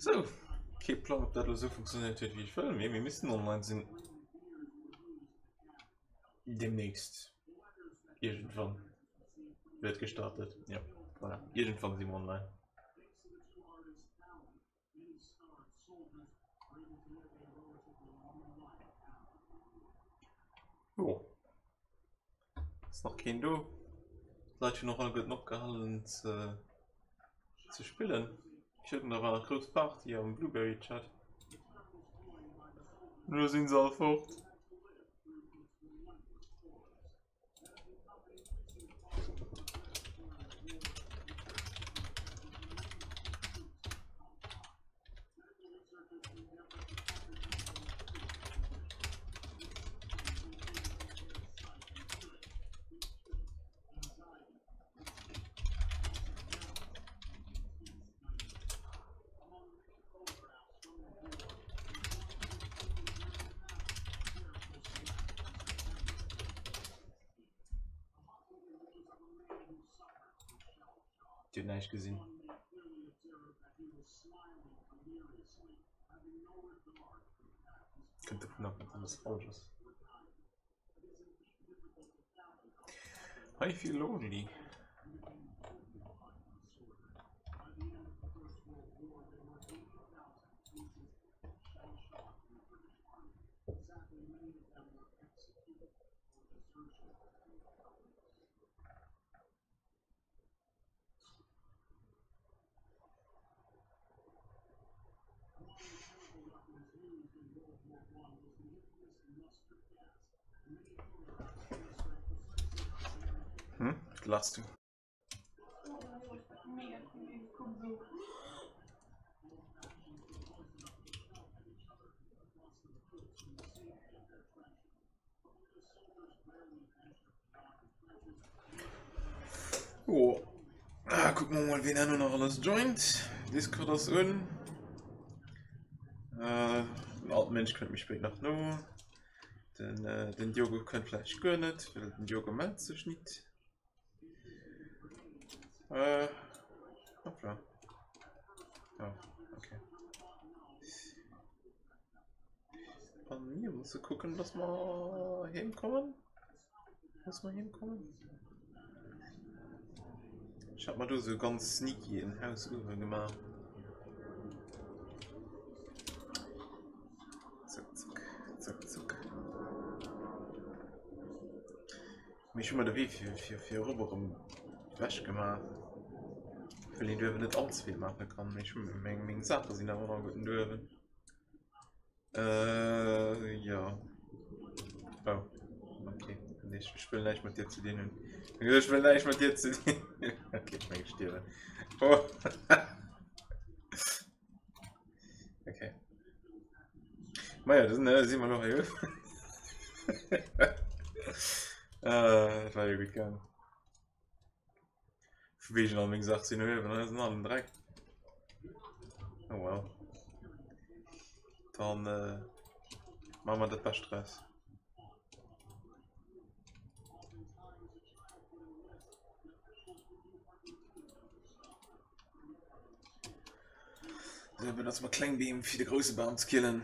Sou, kee Plang ob dat elo sou funktionéiert huet wéi ech wëll, mee mir missten online sinn. Demnächst. Iergendwann wird gestartet. Ja, voilà. Iergendwann si mer online. Jo. Ass nach keen do. D'Leit hunn och alleguerten opgehalen ze ze spillen. Ech haten da war nach grouss Party am Blueberry Chat. Elo sinn se all fort. Dir hutt näischt gesinn. Kënnt dovun ab, wat alles falsch ass. I feel lonely. Hm? Lachst du? Jo. Ah, kucken mer mol, wien herno nach alles joint. Discord ass un. Äh, den alten Mensch kënnt méi spéit nach no. Den, äh, den Diogo kënnt vläicht guer net, well den Diogo mellt sech nit. Äh, hoppla. Oh, okay. An mir musse kucken, dass mer heem kommen. Muss mer heem kommen? Ech hat mer do sou ganz sneaky en Haus uewe gemaach. Zack, zack, zack, zack. Mee ech hu mer de Wee fir, fir, fir erop erëm ewech gemaach. Well een do ewen net allze vill maache kann. Mee ech hu meng, meng Saache sinn awer alleguerten do uewen. Äh, jo. Oh, okay. Nee, ech, ech wëll näischt mat dir ze dinn hunn. Ech wëll näischt mat dir ze dinn hunn. Okay, ech meng, ech stierwen. Oh. Okay. Maja, das ne, si mer lo hei uewen. Äh, dat war jo gutt gaangen. Vu wegen all meng Saach sinn uewen, hei sinn all den Dreck. Oh well. Dann äh, machen wir dat Bescht draus. So, benutze mal kleng Beam fir de grousse Bam ze killen.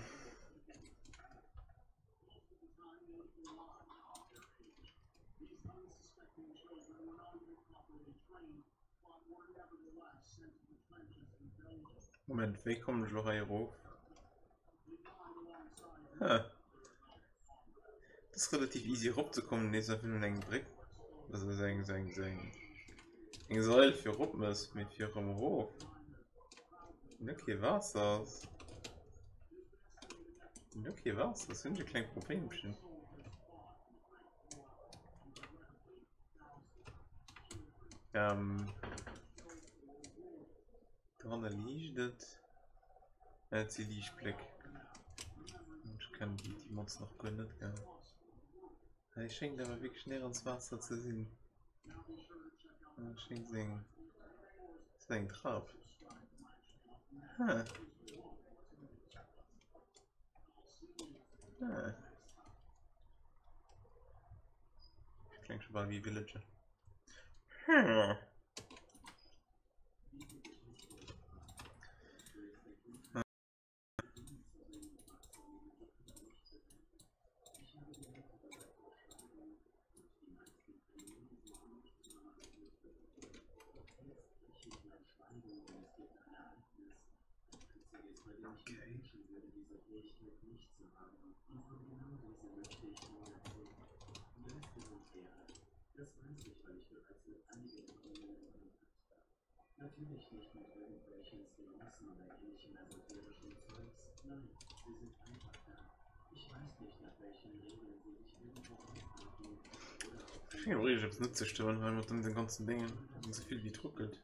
Moment, wéi kommen ech elo hei erof? Ha. Dat ass relativ easy erop ze kommen, nees einfach nëmmen eng Bréck, also sou eng, sou eng, sou eng, eng Sail fir erop mëss, mee fir erëm erof, wenn do kee Waasser ass, wenn do kee Waasser ass, hunn ech e klengt Problemchen. Ähm, dohanne liicht et. Et si Liichtbléck. Ech kennen déi, déi Mods nach guer net gell. Hei schéngt awer wierklech néierens Waasser ze sinn. Schéngt seng seng Trap. Huh. Huh. Ech kléng scho bal wéi e Villager. Huh. Okay. Schéngt awer iergendeppes net ze stëmmen hei mat den ganzen Déngen, esou vill wéi et ruckelt.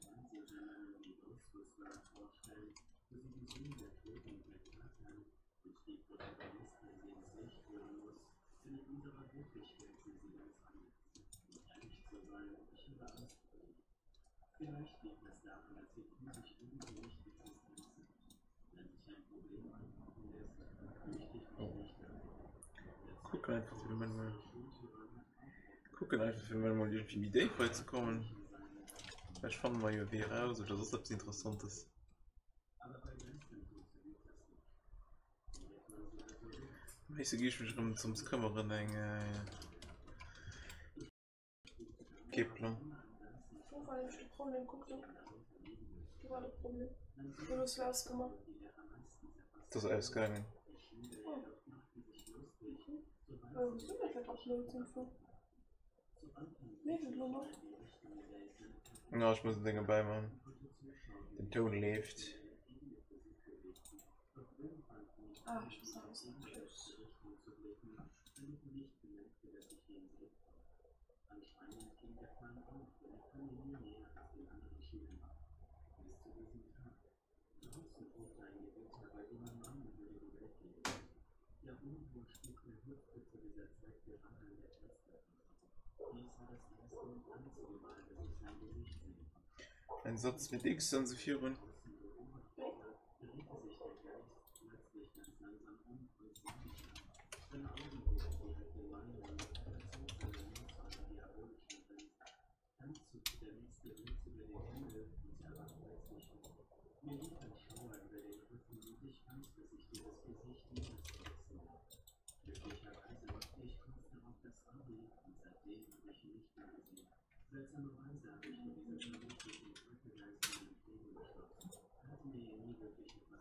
Kucken einfach fir de Moment Kucken einfach fir mol irgendwie méi déif hei ze kommen. Vläicht fanne mer jo e Wee raus oder soss eppes Interessantes. Méisse gi ech mech erëm z'ëms këmmeren eng Kee Plang. Wo war nämlich de Problem? Kuck do. Do war de Problem. Wo hues du ausgemaach? Dat ass ausgaangen. Oh. Mhm. Äh, wou du dat Upload-Info? Leeft et lo nach? Ja, ech muss en Dénge bäiman. Den Toun leeft. Ah, ich muss noch was close. Ein Satz mit X an se virun.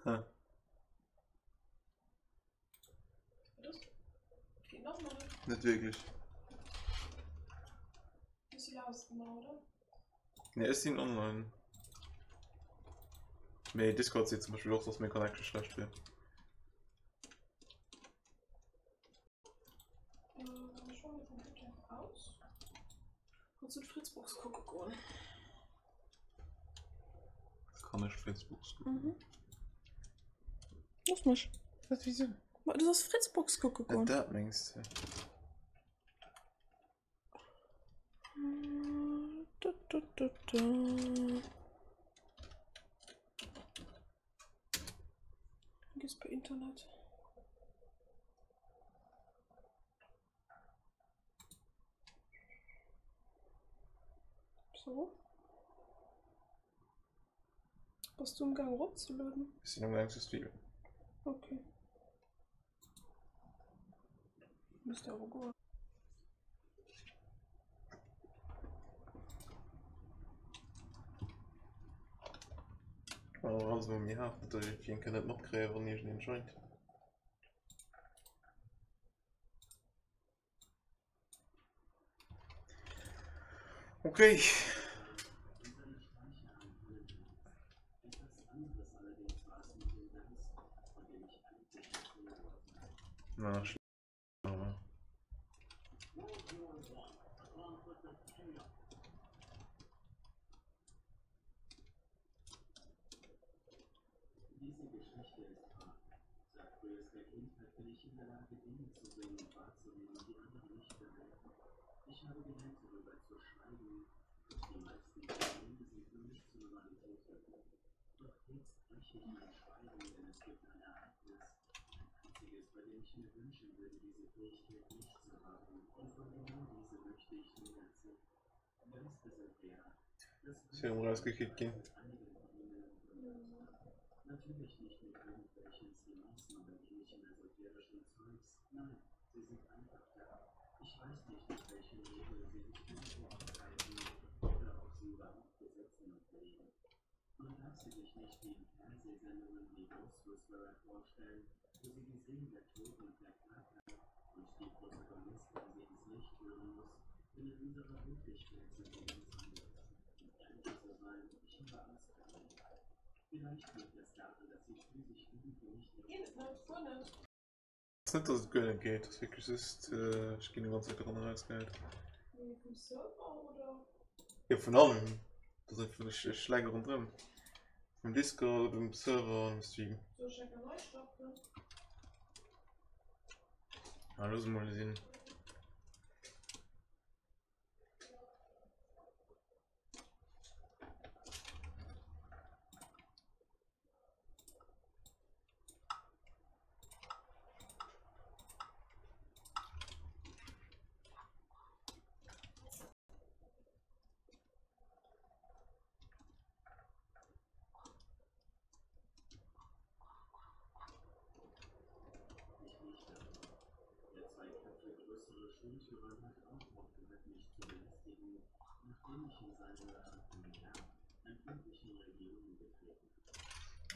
Ha. Net wierklech. Nee, ech sinn online. Mee Discord seet zum Beispill och, dass meng Connection schlecht wier. Kannst du d'Fritzbox kucke goen? Kann ech Fritzbox kucken? Mhm. Lass mech. Wat, wieso? Ma du soss Fritzbox kucke Ah, goen. dat mengs du? Da, da, da, da. Gehst bei Internet. So. Bass du am Gang eropzelueden? Ech sinn am Gang ze streamen. Okay. Misst awer goen. Ech man alles emol méi haart, net datt iergendwien kann net matkréien, wann iergendeen joint. Okay. Na, Ass hien erëm rausgekickt ginn? Geet et net? Guer net? Ass net dass et guer net geet, ass wierklech just ech ginn déi ganz Zäit dran erausgeheit. Mee vum Server oder? Jo vun allem, dat ass einfach ech ech lagge ronderëm. Vum Discord, um Server an um Stream. Soll ech enker nei starten? Ah looss emol gesinn.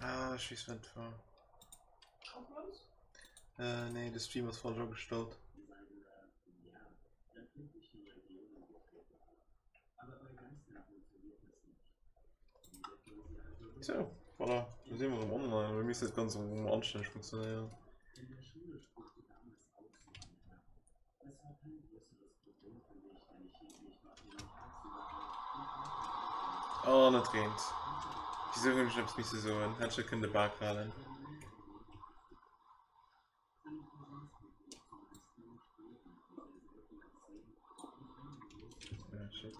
Ah, ech weess wat war. Uploads? Äh, nee, de Stream ass falsch agestallt. So, voilà, do si mer erëm online. Lo misst dat Ganzt erëm anstänneg funktionéieren. An et reent. Wisou hunn ech eppes misse soen? Hätt ech net kënnen de Bak halen. Ah, shit.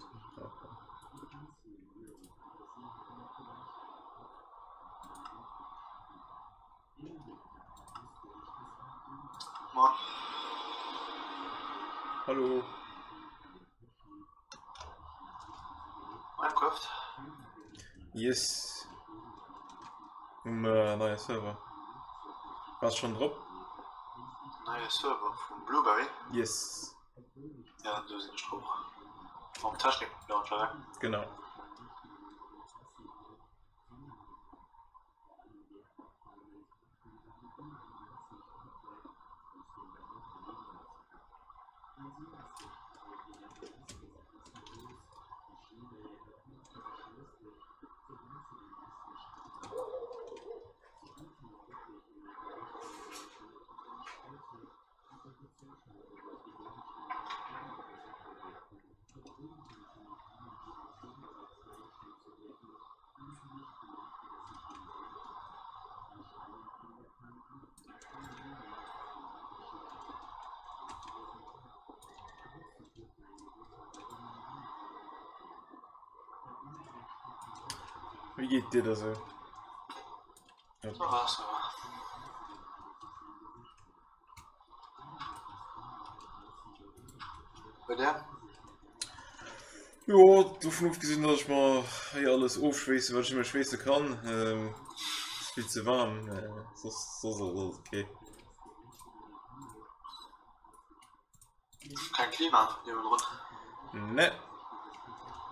Moin. Hallo. Minecraft? Yes. Um äh, neie Server. Warst schon drop? Neie Server vum Blueberry? Yes. Ja, do sinn ech drop. Mam Technik Launcher, ne? Genau. Wéi geet dir da sou? Ça va, ça va. Bei dir? Jo, dovun ofgesinn, dass ech mer hei alles ofschweesse wat ech nëmme schweesse kann. Ähm, ass vill ze waarm, äh, soss soss ass alles okay. Keng Klima niewendrun? Ne,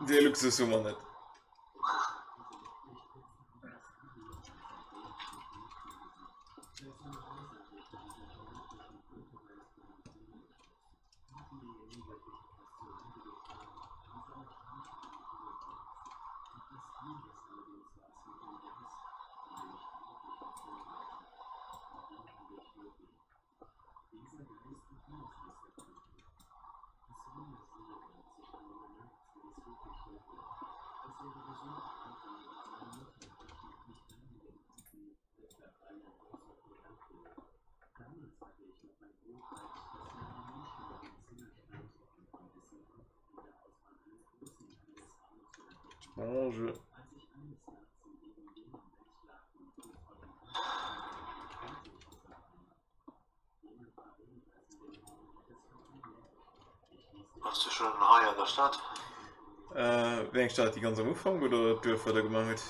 dee Luxus hu mer net. Bonjour. Bass du schon hei an der Stad? Äh, wéi eng Stad? Déi ganz am Ufank oder d'Duerf, wat der gemaach hutt?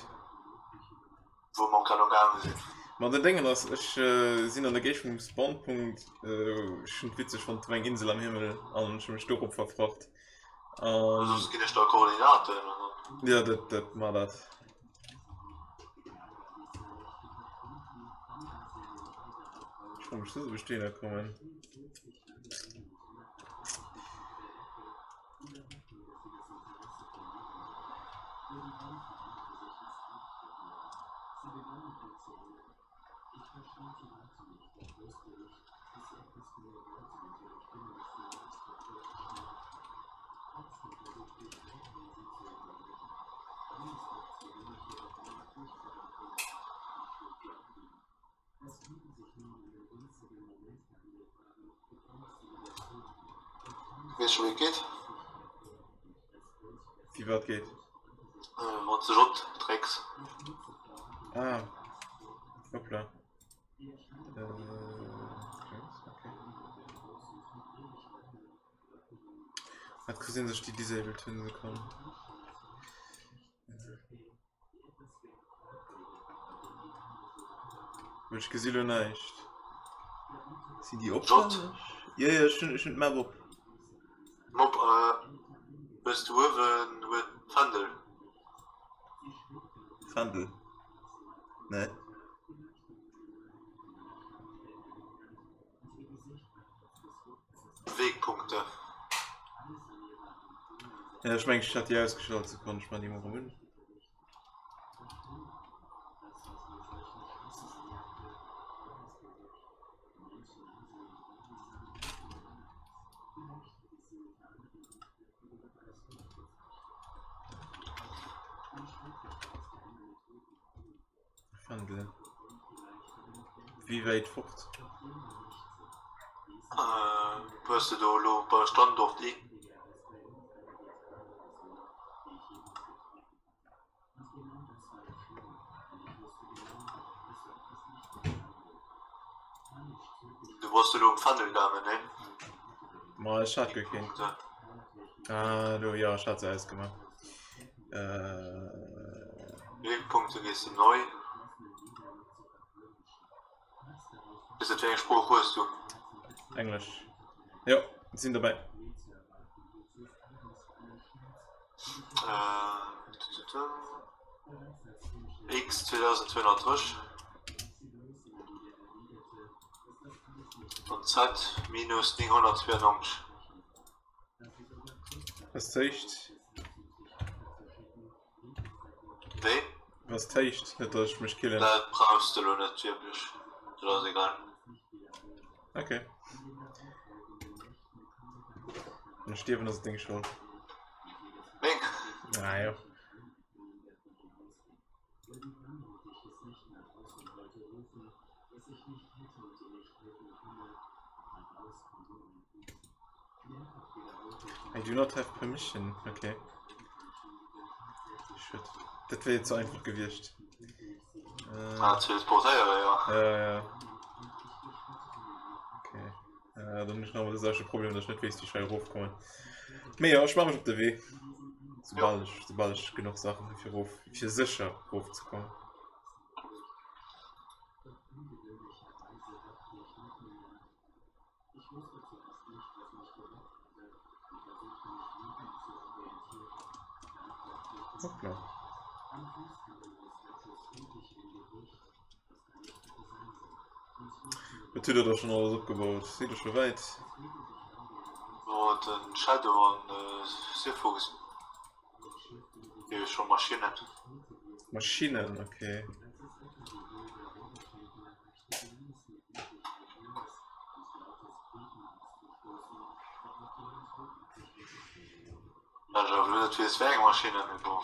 Wou mer grad ugaange sinn. Ma den Déngen ass, ech sinn an der Géigend vum Spawnpunkt. Ech hunn et witzeg fonnt, war eng Insel am Himmel an ech hu mech dorop verfracht. An. Soss ginn ech der Koordinaten an dann. Jo, dat, dat, mar dat. froe mech, wéi ech dohinner kommen. Weess scho wéi et geet? Wéi wat geet? Wann s de J drécks. Ah. Hoppla. Äh, okay. Hat gesinn, dass ich die disabled hunn kann. Ech gesi lo näischt. Sinn déi op? Jot. Ja, ja, ech hunn, ech hunn d'Map op. Mop, äh, hues du uewen huet Fändel? Fändel? Nee. Wegpunkte. Ja, ech meng, ech hat déi ausgeschalt, Sekonn, ech man déi mol erëm un. Fändel. Wéi wäit fort? Äh, hues de do elo bei Standort I? Du bass elo um Fändel gaangen, ne? Ma ech hat guer keen. Ah, do, jo, ech hat se ausgemaach. Äh. Wegpunkte gees du neu. Bis dat wéi eng Sprooch hues du? Englesch. Jo, sinn dobäi. Äh, X 2230 an Z minus 992. Was téicht? Wéi? Was téicht? Net dass ech mech killen. Dat brauchs de lo net wierklech. Dat ass egal. Okay. Wann ech stierwen ass et deng Schold. Meng? Ah jo. I do not have permission. Okay. Shit. Dat wär jetzt so einfach gewiescht. Äh, ah, teleportéieren, ja. Ja, ja. Okay. Äh, dann ich noch das solche Problem, dass ich nicht weiß, wie ich hei raufkomme. Mee ja, ich mach mich op de Wee. Sobal ich, sobal ich genug Sachen hu fir rof, fir sécher rofzekommen. Hoppla. Wat hutt der da schon alles opgebaut? Sidd der scho wäit? No den Shadow an Sifuchs. Hier schon Maschinen. Maschinen, okay. Also, net fir Zwergmaschinen, mee bon.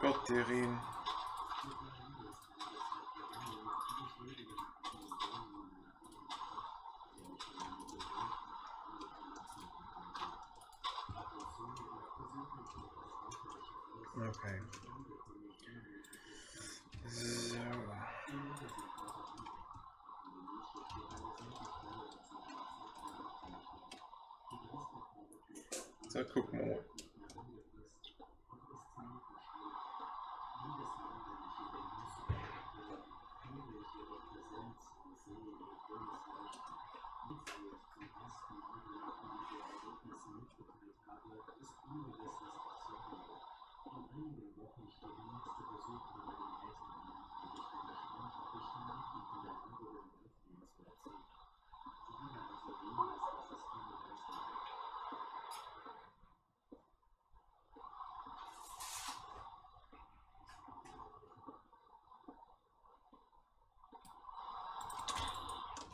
Gott, de Reen. Okay. So. Da kucke mer mol.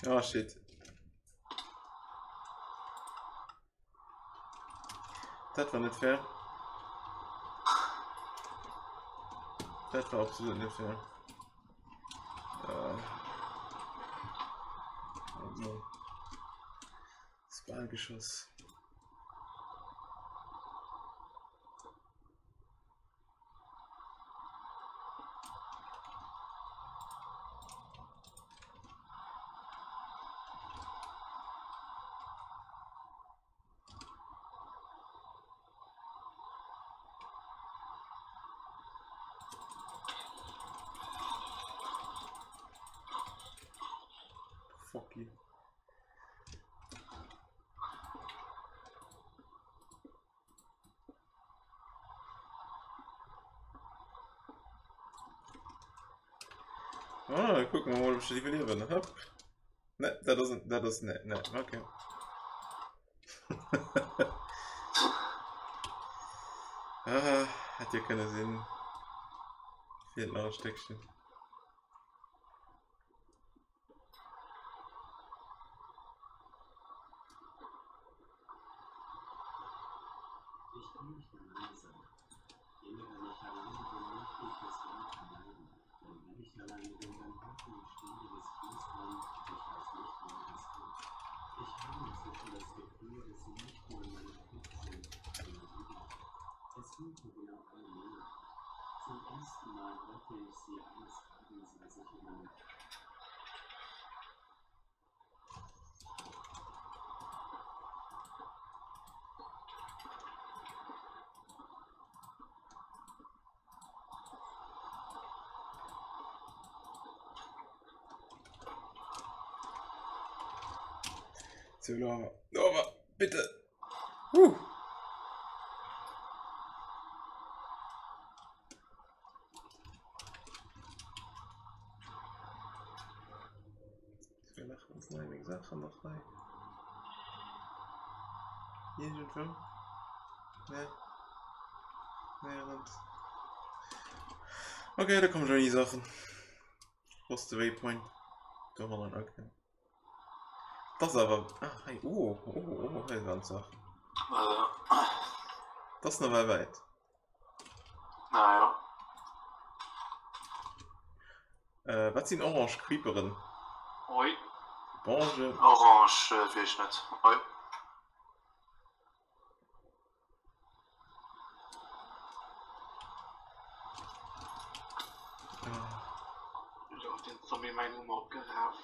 Oh shit. Dat war net fair. Dat war absolut net fair. Äh. Oh, Spalgeschoss. Fuck you. Ah, gucken wir mal, ob ich das überlebe. Hopp. Ne, das ist, das ist, ne, ne, okay. ah, hätt jo kënne sinn. Feelt nach e Stéckchen. So, Laura. Laura, bitte. Huh. Sachen nach hei. Irgendwo. Ne. Nirgends. Okay, da kommen schon die Sachen. Wo ist der Waypoint? Da haben wir okay. Das aber. Ach, hey, oh, oh, oh, hey, ganz Sache. Das ist noch mal weit. Naja. Äh, wat sinn orange Creeperen? Oi. Orange. Orange äh, wees ich net. Oi. Ah. Lo huet den Zombie mäin Numm opgeraf.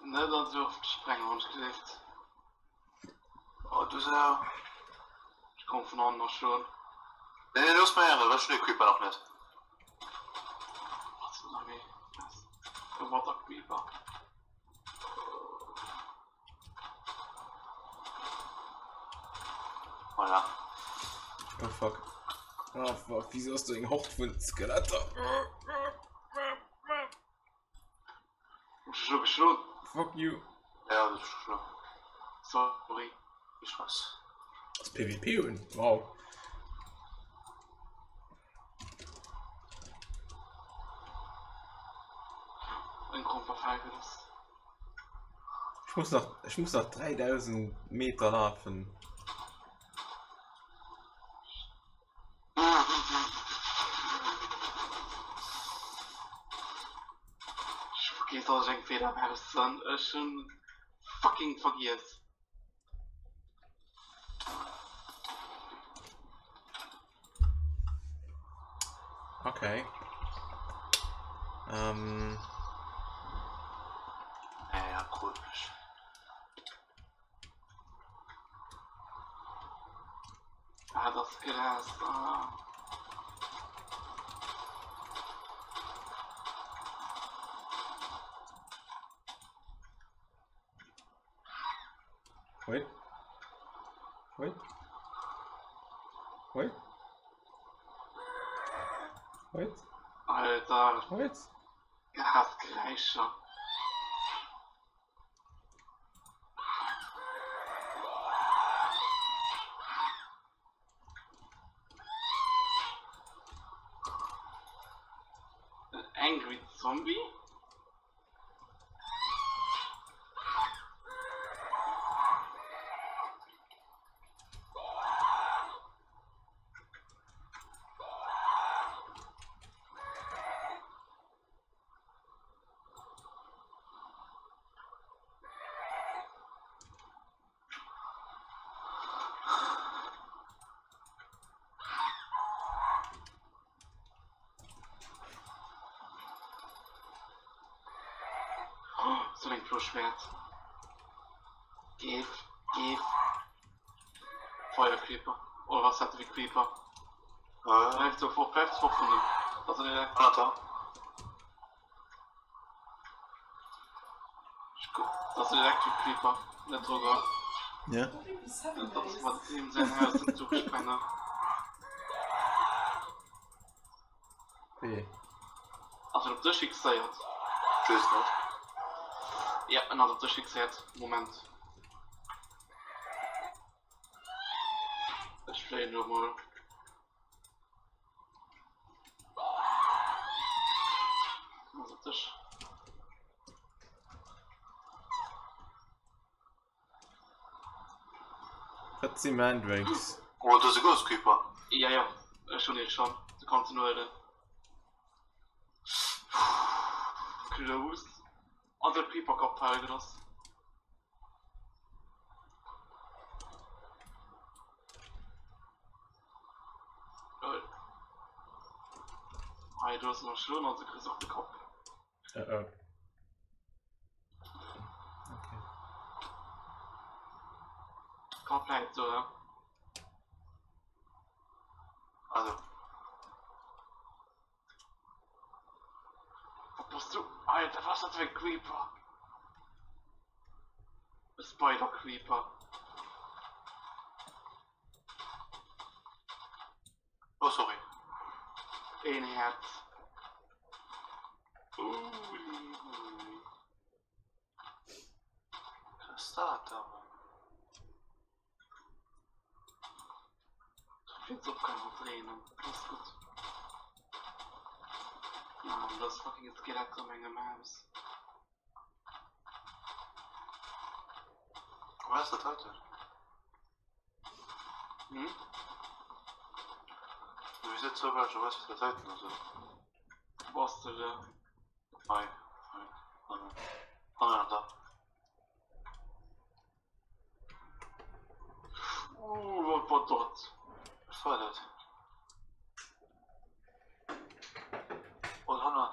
Net an d'Luucht sprengen wann ech gelift. Oh du Sau. Ech komm vun hannen erschloen. Nee, nee, looss mei Ären, ech hunn de Creeper nach net. Wat ass ënnerwee? E Water Creeper. Voilà. Oh fuck. Oh fuck, wieso hast du eng Hord vun Skeletter? Hues du scho geschloen? Fuck you. Ja, du hues geschloen. Sorry. Ich weiß. Das PvP un. Wow. Eng Gromperfeigelos. Ich muss nach, ich muss nach 3000 Meter laufen. Wéi soll ech eng Feder baussen? Ech hunn fucking vergiess. Okay. Ähm. Ja, ja, komisch. Ah, das Gras. Ah. Wait. Wait. Wait. Wait. Alter. Wait. Gasgeräischer. Angry Zombie? So ein Flussschwert. Gif, Gif. Feuercreeper. Oder was hatte wie Creeper? Äh, Bleib so vor, bleib vor von dem. Also der Alter. Das ist Electric Creeper. Net sogar. Ja. Das ist was ihm sein Haus den Zug sprengen. Nee. Also op dech fixéiert. Tschüss, net. Ja, en ass op dech fixéiert. Moment. Ech fléien lo mol. Ass op dech. Dat si Mandrakes. Oh, dat ass e Ghost Creeper. Ja, ja, ech hunn ee schonn. Du kanns en huelen. Close. An de Creeper Kopf hale genoss. Lol. Hei, du hast noch schon, also kriegst auch den Kopf. Uh oh. Okay. Kopf bleibt so, ja. Also. Was bist du? Alter, was ist das für ein Creeper? A Spider Creeper. Oh, sorry. Een Herz. Ui, ui. Was ist dat da, Mann? Jetzt op kann man drehen. Das ist gut. Mann, das fucking Skelett um engem Haus. Wo ass dat heiten? Hm? Du bist net sou weit, weiss wat dat heiten ass, oder? Wo ass de da? Hei, hei, hannen, hannen an da. Uh, wat war dat? Was war dat? Oh, hannen.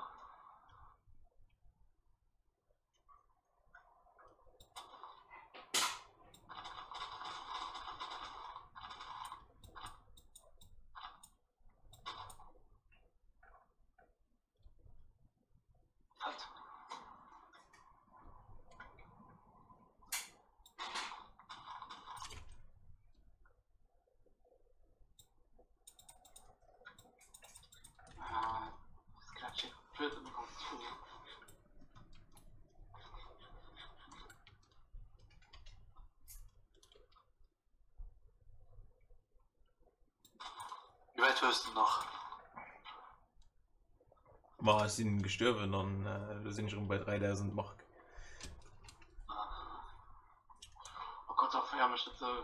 Wat? Ah, das Skelett fällt immer ganz zu. Wéi wäit hues de nach? Ma ech sinn gestuerwen an elo sinn ech erëm bei 3000 Mark. Oh Gott, da feier mech net sou.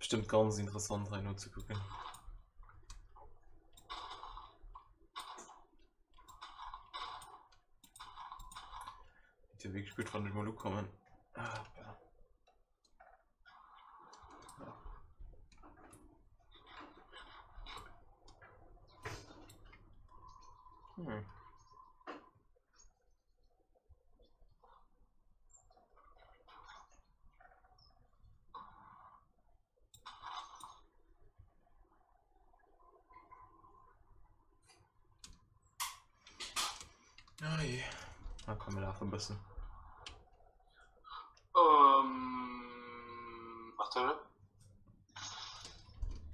Bestëmmt ganz interessant hei nozekucken. Ist ja wirklich gut, wann ich mal ukommen. Ah, Hm. Ah je. Na komm, mir lafen e bëssen. Ähm, warte.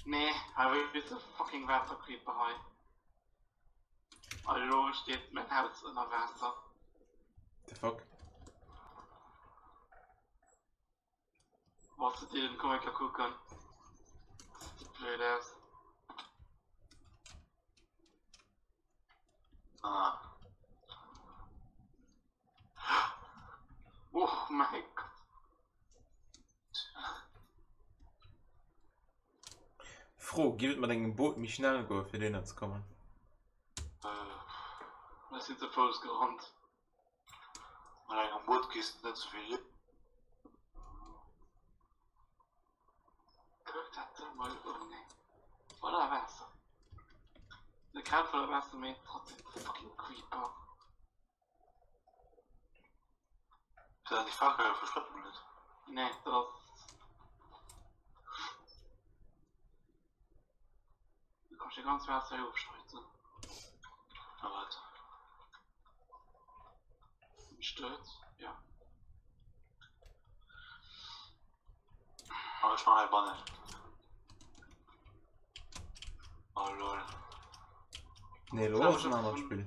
Nee, awer wéi de fucking Waassercreeper hei. Elo steet mäin Haus ënner Waasser. The fuck? Wolls de dir den Comic kucken? Gesäit blöd aus. Ah. Oh mäi Gott. Fro, Giff et mat engem Boot méi schnell goe fir dohinner ze kommen? Ech sinn ze Fouss gerannt. Mat engem Boot gees de net souvill. Kuck dat do mol un, nee. Voller Waasser. Net grad voller Waasser, mee trotzdem fucking Creeper. Ist dat déi Fackel vu Schrëttmulet? Nee, dat ass. Du kannst dir ganz Waasser hei ofspréizen. A wat? Stört, ja. Ah, ech man heibannen. Oh lol. Nee, lo ass en anert Spill.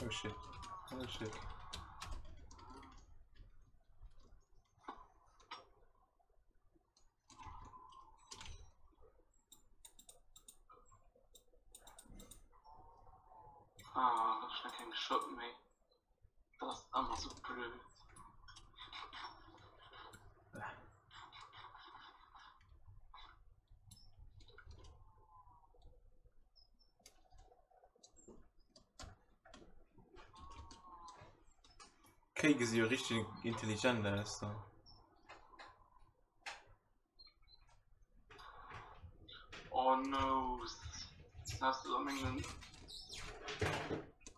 Oh shit. Oh shit. Ah, ech hunn keng Schock méi. Dat ass ëmmer sou blöd. Kéi gesi jo richteg intelligent aus da. Oh no, has du mengen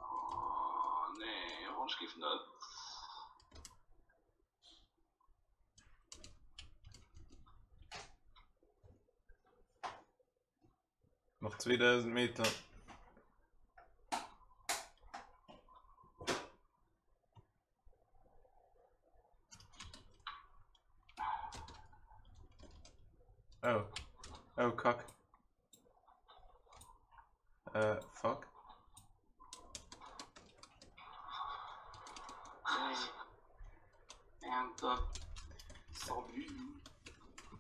oh, nee, Orange giff net. Nach 2000 Meter. Oh. Oh, Kack. Äh, fuck.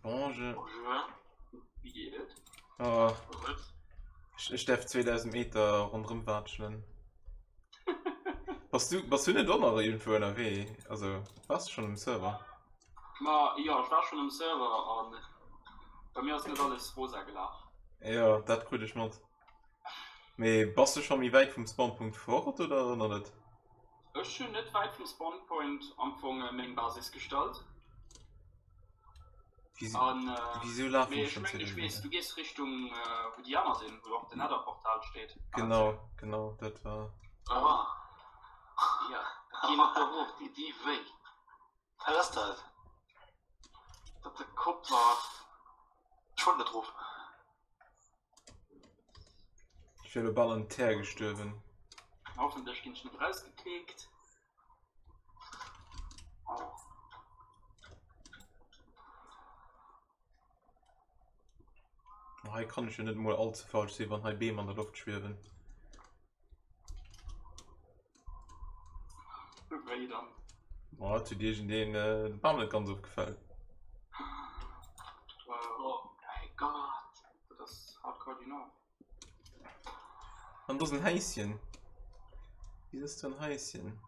Bonjour. Bonjour. Wéi geet et? Oh. Ech därf 2000 Meter ronderëm watschelen. Bass du, bass du net och nach iergendwou ënnerwee? Also, waars du schonn um Server? Ma jo, ech war schonn um Server an bei mir ass net alles rosa gelaf. Jo, dat krut ech mat. Mee bass du scho méi wäit vum Spawnpunkt fort oder nach net? Ech hunn net wäit vum Spawnpoint am Fong meng Basis gestallt. An Wieso lafen mee ech mengen ech weess, du gees Richtung wou déi aner sinn, wou och den Nether-Portal steet. Genau, genau, dat war. Ah. Ja, ginn net erof, déi di wéi. Wat ass dat? Dat de Kopp war. Ech wollt net erof. Ech wier elo bal an d'Teer gestuerwen. Hoffentlech ginn ech net erausgekickt. Hei kann ech jo net mol all ze falsch sinn, wann hei Beem an der Loft schwiewen. Wéi dann? Ma et huet iergendeen de Bam net ganz ofgefält. genau. An do ass en Häischen. Wéi ass do en Häischen?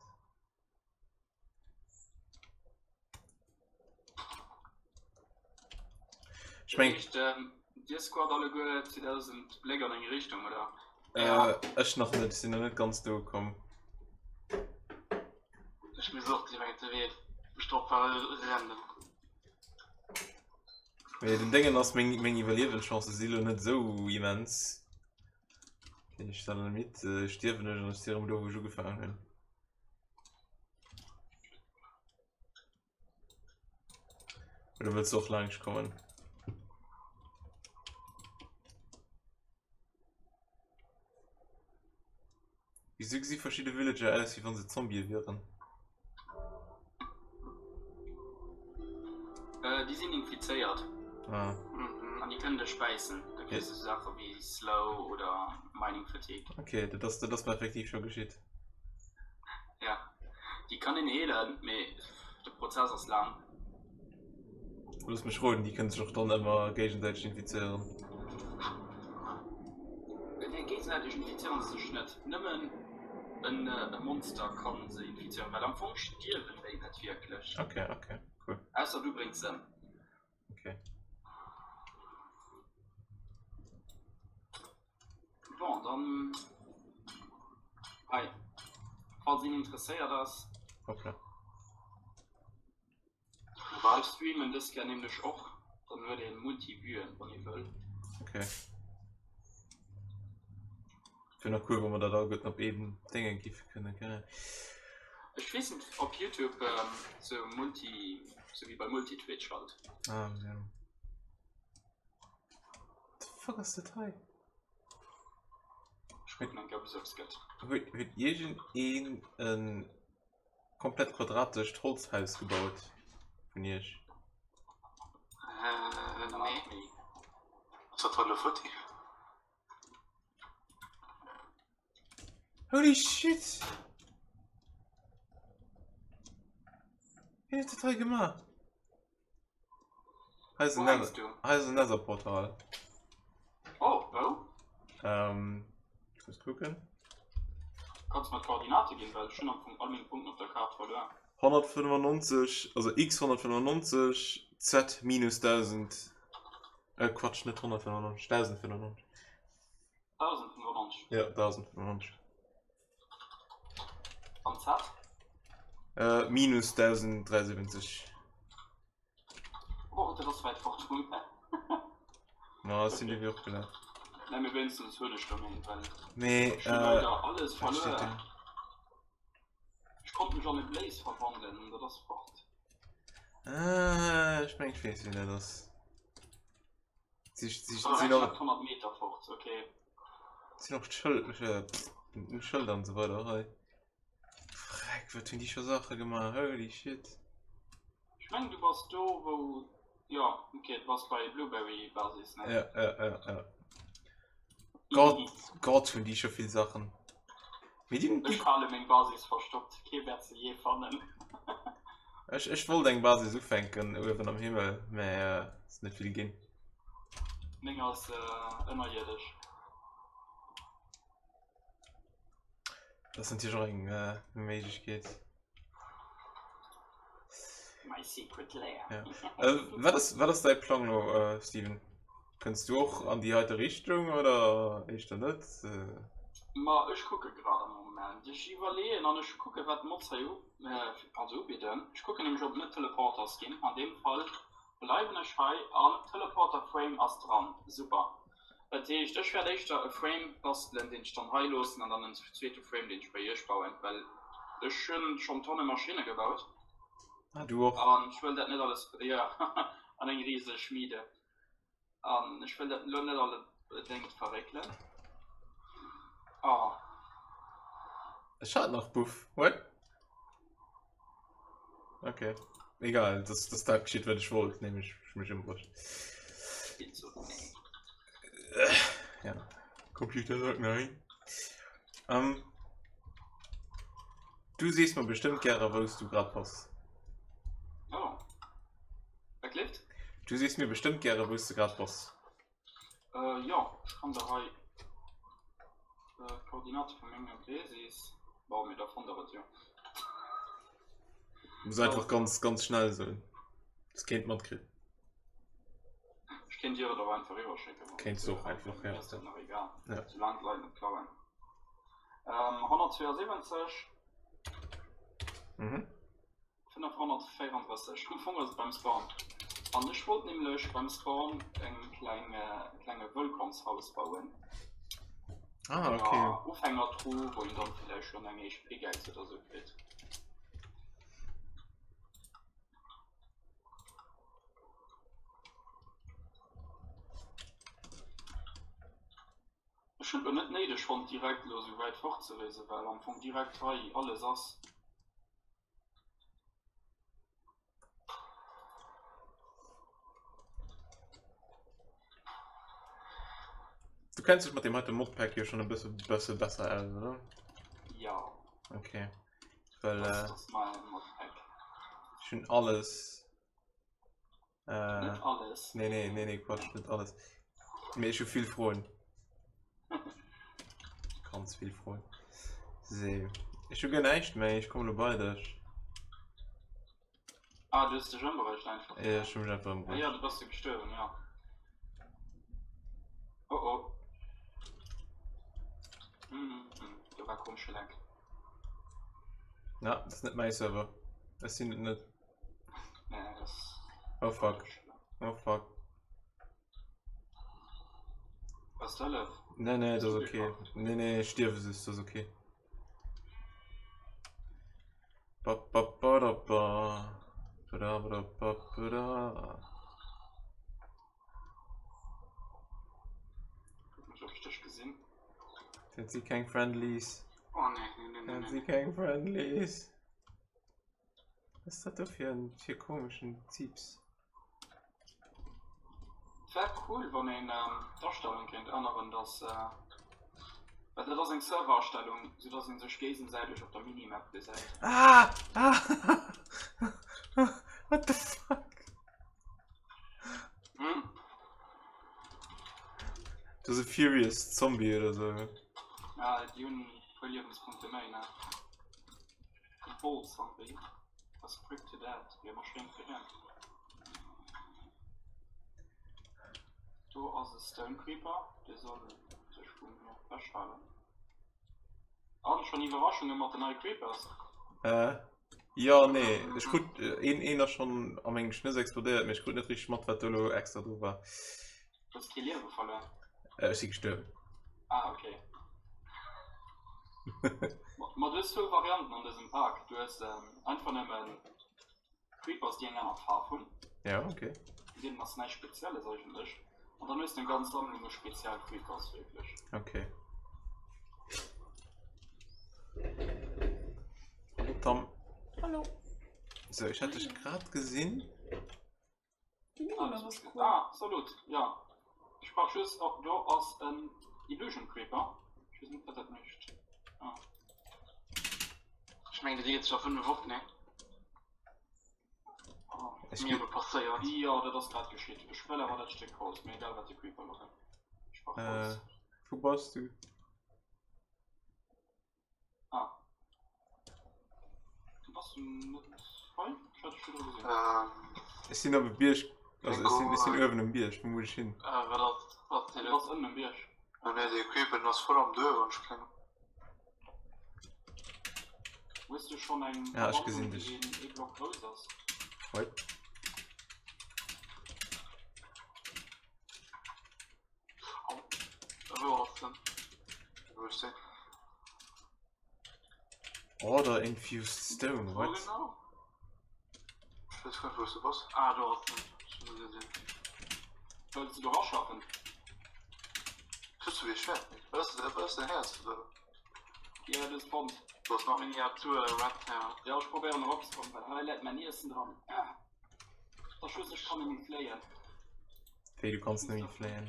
Ech meng. Heescht, ähm, Dir squat alleguer 2000 Bléck an eng Richtung, oder? Äh, ech nach net, ech sinn nach net ganz do ukomm. Ech muss och direkt de Wee stopp rennen. Mee den Déngen ass, meng, meng Iwwerliewenschance si lo net esou immens. Okay, ech stelle mit, äh, stierwen ech an ech si erëm do, wou ech ugefaangen hunn. Oder wëlls du och laanscht kommen? Wieso gesi verschidde Villager aus, wéi wann se Zombië wieren? Äh, déi sinn infizéiert. Ah. Mhm. An déi kënnen dech bäissen. Da kriss du Saache wéi Slow oder Mining Fatigue. Okay, dat ass, dat ass mir effektiv scho geschitt. Ja, déi kann een heelen, mee de Prozess ass laang. Looss mech roden, déi kënnen sech och dann ëmmer géigesäiteg infizéieren. Nee, géigesäiteg infizéieren se sech net. Nëmmen en Monster kann se infizéieren, well am Fong stierwen déi net wierklech. Okay, okay, cool. Ausser du bréngs se ëm. Okay. Bon, dann hei, falls een interesséiert ass. Hoppla. Ech streamen dës Kéier nämlech och, dann huet een Multivuen, wann ee wëll. Okay. Wier nach cool, wa mer dat alleguerten op een Dénge giffe kënne kréien. Ech weess net op Youtube sou Multi, sou wéi bei Multitwitch halt. Ah, ja. What the fuck ass dat hei? Ech kucken eng Kéier ob es eppes gëtt. Huet, huet iergend een en komplett quadratescht Holzhaus gebaut vun iech? Äh, nee. Ass dat elo futti? Holy shit! Wien huet dat hei gemaach? Hei ass en Wou hänks du? Hei ass en Nether-Portal. Oh, wou? Ähm, ich muss kucken. Kanns mer d'Koordinate ginn, well ech hunn am Fong all meng Punkten op der Kaart verluer. 195, also x 195, z minus 1000. Äh, Quatsch, net 195, 1095. 1095? Ja, 1095. An Z? Äh, minus 1073. Oh, dat ass wäit fort vun mir. Ma ech sinn déi och gelaf. Nee, mee wéinstens hunn ech der meng, well Mee, ech hunn äh, leider alles wat steet verluer. do? Ech konnt mech an e Blaze verwandelen an dat ass fort. Ah, ech meng ech weess wien dat ass. Si, si, Oh, sinn och, exakt 100 Meter fort, okay. sinn och d'Schëld, äh, Schëlder an esou weider hei. Freck, wat hunn déi scho Saache gemaach, holy shit. Ech mengen du bass do wou, jo ok, du bass bei Blueberry Basis ne? Ja, ja, ja, ja. Gott, Gott hunn déi scho vill Saachen. Mee déi, déi Ech hale meng Basis verstoppt, kee wäert se jee fannen. Ech, ech wollt eng Basis ufänken uewen am Himmel, mä ass net vill ginn. Meng ass ënnerierdesch. Dat ass natierlech och eng Méiglechkeet. My secret lair. Ja. Äh, wat ass, wat ass däi Plang lo, äh, Steven? Kënns du och an déi heite Richtung oder éischter net? Äh. Ma ech kucke grad am Moment. Ech iwwerleeën an ech kucke wat d'Mods hei u, äh, also ubidden. Ech kucken nämlech ob et net Teleporters ginn. An deem Fall bleiwen ech hei an Teleporter Frame ass dran. Super. Dat heescht, ech wäert éischter e Frame bastelen, deen ech dann hei loossen an dann en zweete Frame, deen ech bei iech bauen, well ech hunn schonn Tonne Maschinne gebaut. Ah, du och? An ech wëll dat net alles, jo, an eng riseg Schmiede. An ech wëll dat elo net allebedéngt verréckelen. Oh. Ech hat nach Buff, what? Okay. Egal, das, das dat geschitt, wat ech wollt, nämlech ech mech ëmbruecht. Ja. Computer sagt nein. Ähm, du sees mer bestëmmt gäre, wou s du grad bass. Oh. Wat leeft? Du sees mir bestëmmt gäre, wou s du grad bass. Jo, ech kann der hei d'Koordinate vu menger Basis, bon, mee da fannt der et jo. Muss einfach ganz ganz schnell soen, dass keen et matkritt. Ech kéint dir et och einfach iwwerschécken. Kéints du och einfach, ja. Mir ass dat nach egal, soulaang d'Leit net klauen. 172. Mhm. 534, Am Fong ass et beim Spawn. An ech wollt nämlech beim Spawn eng kleng, e klenge Wëllkommshaus bauen. Ah, okay. Enger Ufängertruh, wou een dann villäicht schonn eng éischt Pickaxe oder sou kritt. Ech hunn et lo net néideg fonnt direkt lo sou wäit fort ze reesen, well am Fong direkt hei alles ass. Du kenns dech mat dem heite Modpack jo schon e bësse bësse besser aus, oder? Ja. Okay. Well Das, äh, das ist mein Modpack. ech hunn alles. Äh, Net alles. nee, nee, nee, nee, Quatsch, net alles. Mee ech hu vill Froen. Ganz vill Froen. So. Ech hu guer näischt méi, ech kommen elo bei dech. Ah, du hues dech ëmbruecht einfach. Ja, ech hu mech einfach Ah, ëmbruecht. ja, du bass jo gestuerwen, ja. Oh oh. Mm, mm, do war komesche Leck. Ja, dat ass net mäi Server. Ech sinn et net. Nee, das Oh fuck. Oh fuck. Was zur Hölle? Nee, nee, das ist okay. Nee, nee, ich stierwe süß, das ist okay. Ba, ba, ba, da, ba. Ba, da, ba, da, ba, ba, da. Guck mal, ob ich dich gesehen. Dat si keng Friendlies. Oh nee, nee, nee, nee, Dat si nee. keng Friendlies. Was ass dat do fir en fir komeschen Zieps? Et wär cool wann een d'Astellung kéint änneren dass, well dat ass eng Serverastellung, sou dass een sech géigensäiteg op der Minimap gesäit. Ah! Ah! What the fuck? Hm? Dat ass e Furious Zombie oder sou. Ah, déi hunn e puer Liewenspunkte méi, ne? Bold Zombie was quick to death, wier emmer schéin fir hien. Do ass e Stone Creeper, dee soll sech vu mir ewech halen. An schon Iwwerraschunge mat den neie Creepers? Äh, jo, nee, ech krut een, een ass schonn a mengem Schnëss explodéiert, mee ech krut net richteg mat, wat do elo extra dru war. Du hues kee Liewe verluer? Äh, ech si gestuerwen. Ah, okay. Ma du hues zwou Varianten an dësem Pak. Du hues ähm, einfach nëmmen Creepers, déi eng aner Faarf hunn. Ja, okay. Vun deenen ass näischt Spezielles eigentlech. An dann hues du eng ganz Sammlung u speziell Creepers, wierklech. Okay. Hallo Tam. Hallo. So, ich hatte dich gerade gesehen. Déi Minimap ass cool. Ah, salut, jo. Ech brauch just, oh, do ass en Illusion Creeper. Ech weess net, wat dat mécht. Ah. Ech mengen, déi geet scho 5 op, ne? Oh. Ech Mir awer passéiert. Jo, dat ass grad geschitt. Ech wëll awer dat Stéck Holz, mir egal wat de Creeper lo gëtt. Ech brauch Holz. Äh, wou bass du? Ah. Du bass net hei? Ech hat dech virdru gesinn. Ähm, Ech sinn op e Bierg, also ech sinn, ech sinn uewen um Bierg, wou muss ech hin? äh, wat ass, wat Du bass ënnen um Bierg. Oh nee, dee Creeper, den ass voll am Duerf an ech keng. Hues du schonn eng Ja, ech Verwandlung, gesinn déi dech. een ee Block grouss ass? Hoi. Wou ass den? Wou ass deen? Order infused stone, Wo what? genau? Ech weess guer net wou s du bass. Ah, do ass den. Ech hunn e gesinn. Wëlls du do raschaffen? Hues du wéi Schwäert? Wat ass dat? Wat ass däin Häerz do? Ja, dat ass fonnt. Do ass nach. Miniatur Red Hair. Ja, ech probéieren eropzekommen, well hei läit mäin Iessen dran. Ah. Da Schuss, ech kann nemmi fléien. Wéi, du kanns nemmi fléien?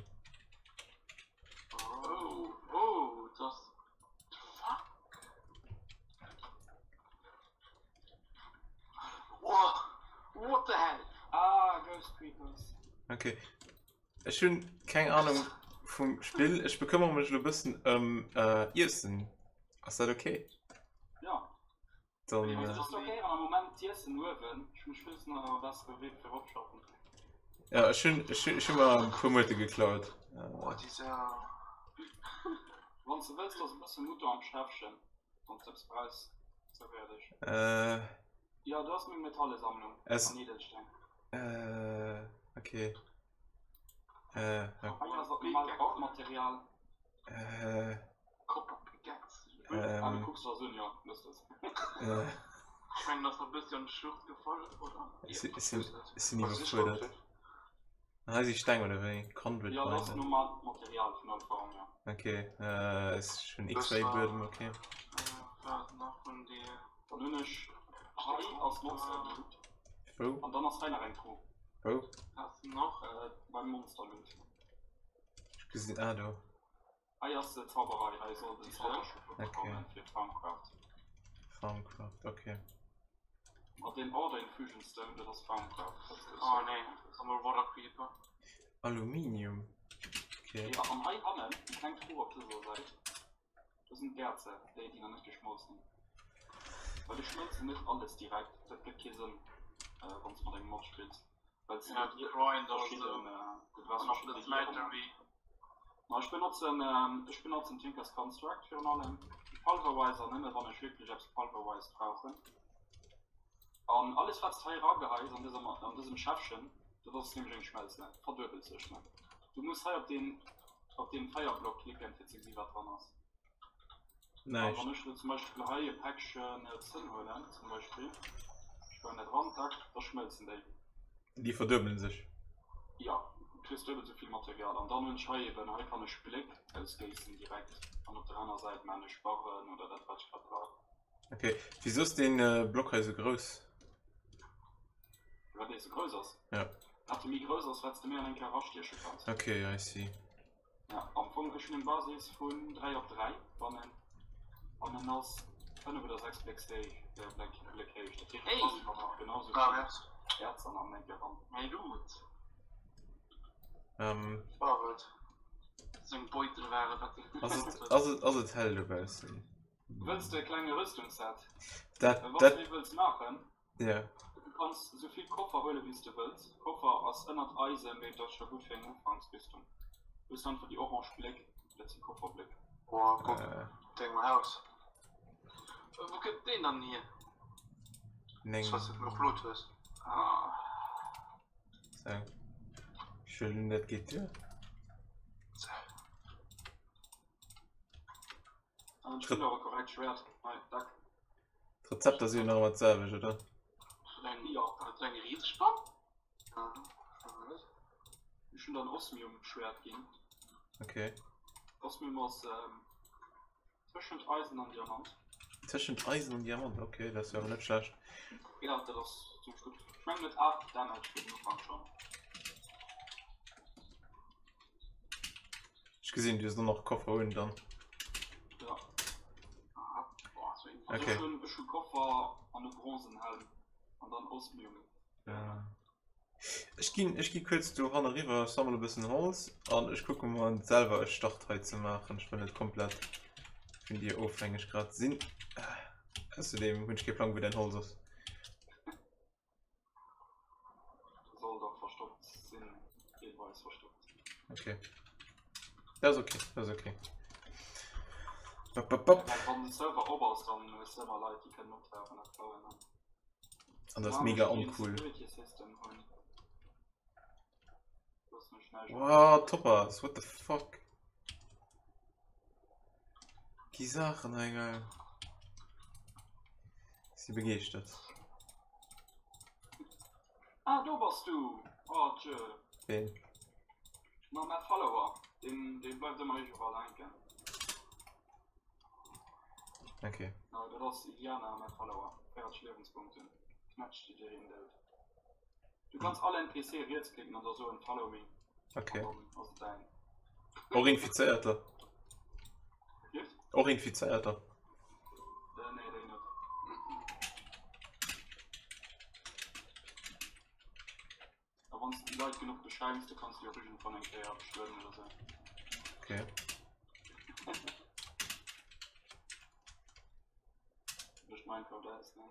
Oh, oh, das. Fuck. Oh, what the hell? Ah, Ghost Creepers. Okay. Ech hunn keng Ahnung. vum Spill. Ech bekëmmere mech elo e bëssen ëm Iessen. Ass dat ok? Jo. Dann. Ech stockéieren am Moment d'Iessen uewen. Ech muss just nach e bessere Wee fir eropschaffen. Ja, ech hunn, ech hunn, ech hunn mer e puer Muerte geklaut. Oh, déi Sau. Wann s de wëlls, ass e bësse Mouton am Schäffchen, wann s de eppes brauchs, zerwéier dech. Äh. Jo, do ass meng Metallesammlung Es. an Edelsteng. Äh, okay. Äh, Hei ass dat normaalt Baumaterial. Äh. Copper Pickaxe. Ähm. Ah, du kucks das un, ja, looss das. Äh. Ech mengen, ass nach e bëssi an d'Schlucht gefall, oder? Ech si, ech sinn, ech sinn iwwerfuerdert. Hei si Steng oder wéi? Conduit Ja, dat ass Binder. normaalt Material vun der Farm, ja. Okay, äh, ech hunn X-Ray-Buedem, okay. Äh, wat nach vun dir? Dann hunn ech hei ass Monster Loot. Wou? An dann ass hei nach eng Truh. Wou? Was nach? Äh, beim Monster Loot. Ech gesinn, ah do. Hei ass äh, Zauberei, hei soll den Zauberschuppe Okay. bekommen fir Farmcraft. Farmcraft, okay. Mat dem Order Infusion Stone, dat ass Farmcraft. Dat ass Oh nee, amol Water Creeper. Aluminium. Okay. Ja, an hei hannen, déi kleng Truh op dëser Säit. Do sinn d'Äerzer, déi déi nach net geschmolz sinn. Well ech schmëlzen net alles direkt, dat gëtt kee Sënn wann s mat engem Mod spills, well s Ja, du Grind oder verschidden, sou. du brauchs An och verschidden de Legierungen. Smeltery. Ma ech benotzen, ech benotzen Tinkers Construct virun allem, Pulverizer nëmme wann ech wierklech eppes pulverized brauchen. An alles wat s de hei erageheis an dëser, an dësem Schäffchen, dat ass nämlech eng Schmelze, verduebelt sech, ne? Du muss hei op deen op deen Feierblock klicken fir ze gesi wat dran ass. An Näischt. wann ech lo zum Beispill hei e Päckchen Zënn huelen zum Beispill, ech bauen dat ran, tack, da schmëlzen déi. Déi verduebelen sech. Jo, du kriss duebel sou vill Material. An dann hunn ech hei eben, hei kann ech Bléck ausgéissen direkt an op der aner Säit maan ech Barren oder dat wat ech grad brauch. Ok, wisou ass deen Block hei sou grouss? Firwat dee sou grouss ass? Ja. Wat de méi grouss ass, wat s de méi an eng Kéier erastieche kanns. Ok, I see. Ja, am Fong, ech hunn eng Basis vun 3 op 3 bannen an en ass 5 oder 6 Bléck héich, Bléck, Bléck héich. Dat heescht, et passen dann nach genau sou vill Äerzer an eng Kéier ran. Méi Loot. Ähm. War et. Seng Beutel ware wat. Ass et, ass et, ass et hell dobaussen? Wëlls de e klenge Rüstungsset? Dat, Wann dat, s de wëlls maachen, ja. du kanns esou vill Koffer huelen, wéi s de wëlls. Koffer ass ënnert Eisen, mee dat ass scho gutt fir eng Ufanksrüstung. Du hues einfach déi orange Bléck, dat si Kofferbléck. Boah, kuck, Äh. dengem Haus. Wou kënnt deen dann hier? Neng. Soss du genuch Loot hues. Ah. Sou. Ech wëll, dat geet duer. Sou. D'Rezepter si jo nach ëmmer d'selwecht, oder? Jo, dat eng Riesespann? Ech hunn der en Osmium-Schwäert ginn. Okay. Osmium ass tëschent Eisen an Diamant. Tëschent Eisen an Diamant, okay, dat ass jo awer net schlecht. Ja, dat ass zimmlech gutt. Ech mengen, et huet 8 Damage fir den Ufank schonn. Ech gesinn, du hues nur nach Koffer un dann. Ja. Okay. Ech hunn ech hu Koffer an e Bronzenhelm an dann Osmium. Ja. Ech ginn ech gi kuerz do hanne riwwer, ech sammele bëssen Holz an ech kucke mol selwer e Start hei ze maachen. Ech wëll net komplett vun dir ofhängeg grad sinn. Ausserdeem hunn ech kee Plang wou däin Holz ass. Soll dach verstoppt sinn, deelweis verstoppt. Okay. Dat ass okay, dat ass okay. Bop, bop, bop. Well wann de Server op ass, dann hues de ëmmer Leit, déi kënnen optauchen a klauen. An An dat ass mega oncool. Security System hunn. Loossen ech näischt. Wow, Toppers, what the fuck? Gi Saachen hei geil. Si begeeschtert. Ah, do bass du! Oh, tjö. Ween? Ma mäi Follower, deen, dee bleift ëmmer iwwerall hänken. Okay. No, dat ass Iliana, mäi Follower. 40 Liewenspunkten. Knätscht déi dir een dout. Du kanns all NPC rietsklicken an da soen Follow me. Okay. An dann ass et däin. Och Infizéierter? Gift? Och Infizéierter? Äh, nee, déi net. A wann s de déi Leit genuch beschenks, da kanns du déi och iergendwann eng Kéier bestueden oder sou. Okay. Duerch Minecraft aus, ne?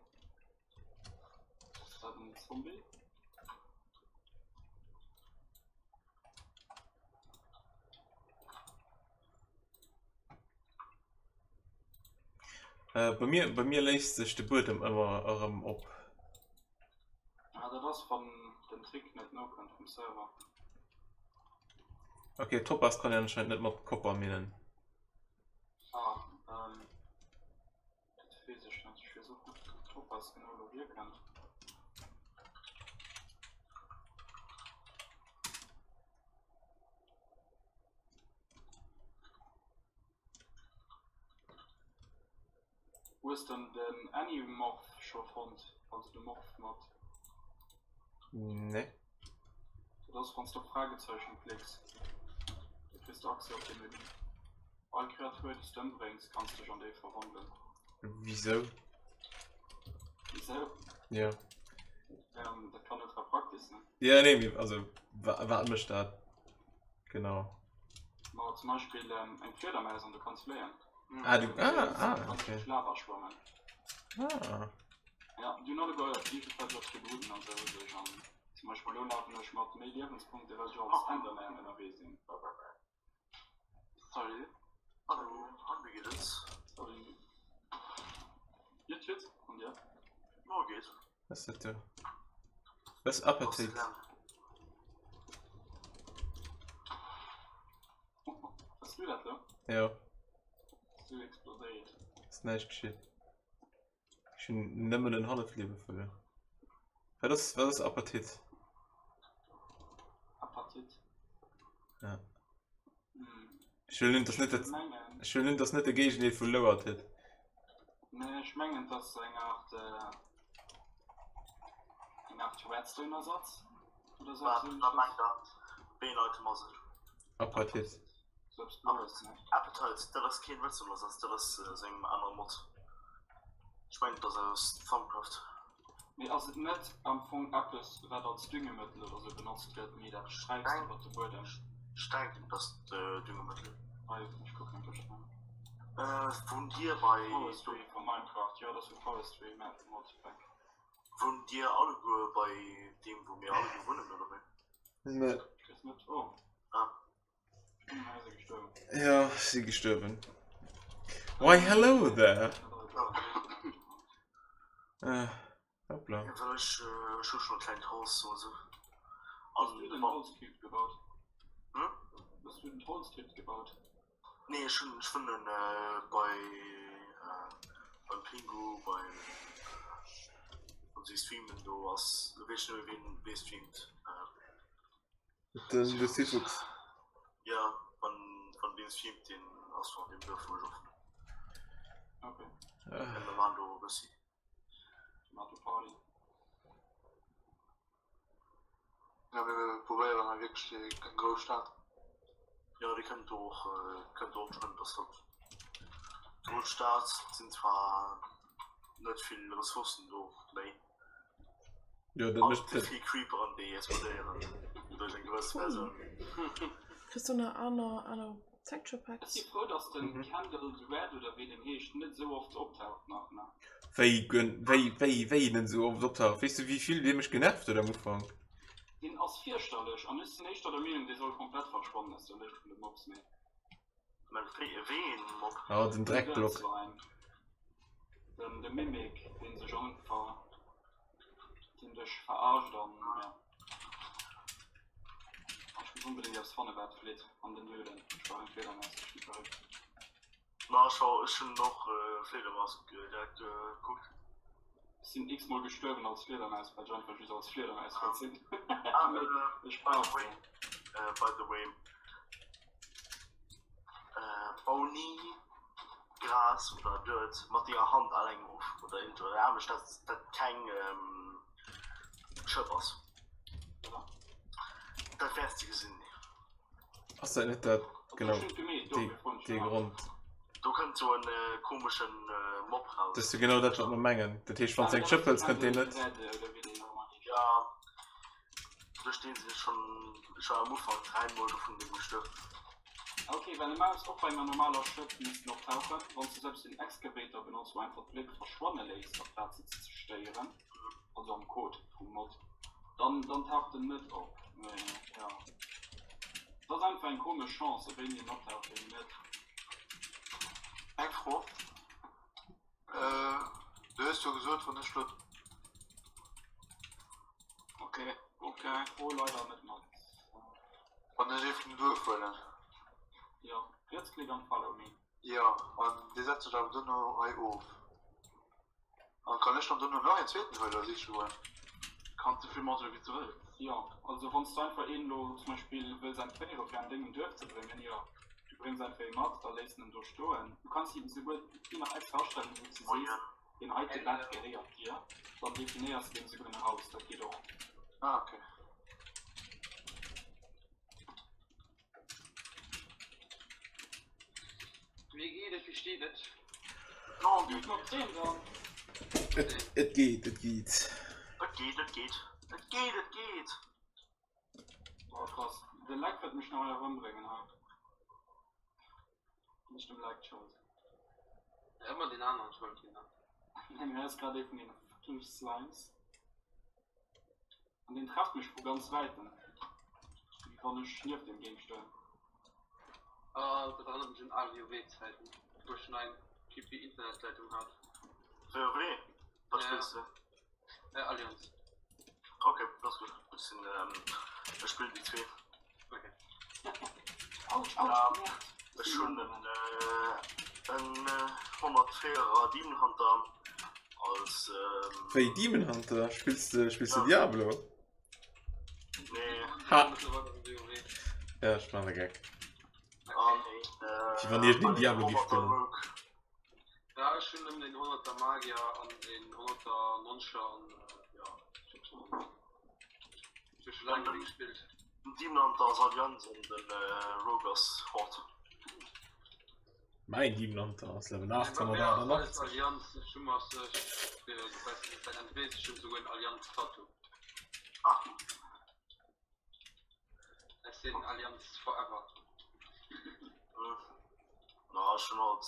Ass dat en Zombie? Äh, bei mir, bei mir léist sech de Buedem ëmmer erëm op. Ah, dat ass wann den Trick net nokënnt vum Server. Okay, Topaz kann een anscheinend net mat Kopper minen. Ah, ähm, dat weess ech net. Ech weess och net, wou Topaz genau elo hierkënnt. Hues de den Animorph scho fonnt, also de Morph mat? Nee. Dat ass wanns de op Fragezeichen klicks, da kriss de Accès op de Menü. All Kreatur déi s de ëmbréngs kanns dech an déi verwandelen. Wisou? Wisou? Ja. Ähm, dat kann ultra praktesch sinn. Ja, nee, mee also wat mécht dat genau? Ma zum Beispill ähm, eng Fliedermaus an du kanns fléien. Ah, du, ah, ah, Du kannst okay. duerch Lava schwammen. Ah. Ja, du alleguer iergendwat wat Tributen an sou sech an zum Beispill elo lafen ech mat méi Liewenspunkte well ech als Enderman ënnerwee sinn. Salut. Hallo, an wéi geet et? Salut. Jut jut, an dir? Jo, geet. Was ist dat do? Was Appetit? Bass du dat lo? Ja. Bass du explodéiert? Ass näischt geschitt. Ech hunn nëmmen en Hallefliewe verluer. Wat ass, wat ass Apatit? Apatit? Ja. Hm. Ech huelen un, dass net dat, Ech mengen. ech huelen un, dass net de Géigendeel vu Lower-Tit. Nee, ech mengen, dass eng Art, äh, eng Art Redstone-Ersatz oder sou Wat, eppes wat ähnleches. mengt der? Wéi een Item ass et? Apatit. Appetite, dat ass keen Redstone-Ersatz, dat ass aus engem anere Mod. Ech mengen et ass aus Thaumcraft. Mee ass et net am Fong eppes wat als Düngemëttel oder sou benotzt gëtt, mee dat sträichs iwwert de Buedem? Ech denken et ass Düngemëttel. Hei, ech kucken et gleich no. Wunnt dir bei. Forestry vu Minecraft, jo dat ass vu Forestry Mod Pack. Wunnt dir alleguer bei deem wou mir alleguer wunnen oder wéi? Nee. Ech weess net, oh. Ah. Ja, si gestuerwen. Why hello there! Äh, hoppla. Ja, well ech, äh, ech hu schon e klengt Haus so so. Hues du den Holzcube gebaut? Hm? Hues du den Holzcube gebaut? Nee, ech hunn, ech wunnen äh, bei äh, beim Pingu, beim äh, wann si streamen do ass, weess ech net méi ween wee streamt. Äh, Den de Sifuchs. Ja, wann, wann deen streamt, deen ass vun deem Duerf wou ech och wunnen. Okay. Ah. Mir maan do e bëssi. Mat do Party. Ja, mir probéieren hei wierklech déi eng grouss Stad. Ja, dir kënnt do och, kënnt do och schwëmmen, dass dat grouss Stad sinn zwar net vill Ressourcen do méi. Jo, dat mécht Ze vill Creeperen déi explodéieren duerch eng gewëss Versioun. Kriss du nach aner aner Texture Ech Packs? si frou dass den Kendall Red oder wéi den heescht net esou oft optaucht nach ne. Wéi wéi wéi wéi den esou oft optaucht? Weess du wéi vill dee mech genervt huet am Ufank? Deen ass fierchterlech an ech sinn éischter der Meenung dee soll komplett verschwannen aus der Lëscht vun de Mobs mee. Mä wéi wéi een Mob? Ah, den Dreckblock. Den de Mimic, deen sech einfach, deen dech verarscht an ja. Ech muss onbedéngt eppes fanne wat flitt an den Höhlen. Ech brauch eng Fledermaus, ech gi verréckt. Ma schau, ech hunn och Fledermaus direkt gekuckt. Ech sinn x-mol gestuerwen als Fledermaus, well ech einfach just als Fledermaus wollt sinn. Ah, Ech by brauch the way, se. by the way, Bau ni Gras oder Dirt mat denger Hand alleng of oder iergendwou anescht, dass dat keng Schëpp ass. Dat wäerts de gesinn. Ass dat net dat genau dee Grond? Do kënnt sou en komeschen Mob raus. Dat ass jo genau dat wat mer mengen. Dat heescht wann s de eng Schëpp hëls kënnt deen net. Jo, duerch deen sinn ech schonn, ech war am Ufank dräimol dovun gestuerwen. Ok, well e Maus och bei enger normaler Schëpp missten optauchen, wann s du selbst den Excavator benotz wou einfach d'Bléck verschwanne léisst amplaz se ze zerstéieren, also am Code vum Mod, dann dann taucht en net op. Mee jo, et ass einfach eng komesch Chance wéini en optaucht, wéini net. Eng Fro, Du hues jo gesot, wann ech lo. Ok, ok, fro leider net mat. Wann ech ee vum Duerf huelen. Jo, Rietsklick an Follow me. Jo, an dee setzt sech awer duerno hei of. An kann ech dann duerno nach een zweeten huelen oder siche goen? Kanns esou vill mathuelen wéi s du wëlls. Jo, also wann s du einfach een elo zum Beispill wëlls entféiere fir an dengem Duerf ze bréngen, jo, du bréngs einfach ee mat, da léiss en en do stoen. Du kanns him esouguer déi nach extra astellen, wou s de sees, Deen heite Bett gehéiert dir, dann definéiers de deem souguer en Haus, dat geet och. Ah ok. Wéi geet et, wéi steet et? Gutt mat deem dann. Et geet, et geet. Et geet, et geet. Et geet, et geet. Oh krass, de Lag wäert mech nach hei erëmbréngen hei. Nicht dem Lag d'Schold. Ja, ëmmer den aneren d'Schold ginn, ne? Nee, mee hei ass grad ee vun den fucking Slimes. An deen trefft mech vu ganz wäitem. Wéi wann ech nieft dem géing stoen. Ah, dat erënnert mech un al WoW-Zäiten, wou ech nach eng creepy Internetleitung hat. WoW? Wat Ja. spills de? Äh, Allianz. Ok, dat ass gutt. Ech sinn, ech spillen déi zwee. Ok. Autsch, autsch, Ja, Merd! ech hunn en, en 104er Demon Hunter als, Wéi Demon Hunter? Spills de, spills de Ja. Diablo? Nee. Ha! Mëttlerweil ass et WoW. Ja, ech maachen e Geck. An een, Wéi wann iergendeen an een Diablo géif 100er spillen. Rogue. Ja ech hunn nëmmen een honnerter Magier an een honnerter Noncher an jo ech hu scho laang net méi gespillt. Den Demon Hunter ass Allianz an den Rogue ass Horde. Mäin Demon Hunter ass Level Bei mir ass alles 888. Allianz, ech hu mer fir säit eng weess ech hunn souguer en Allianz Tattoo. Ah. Ech sinn Allianz forever. Na ech hunn halt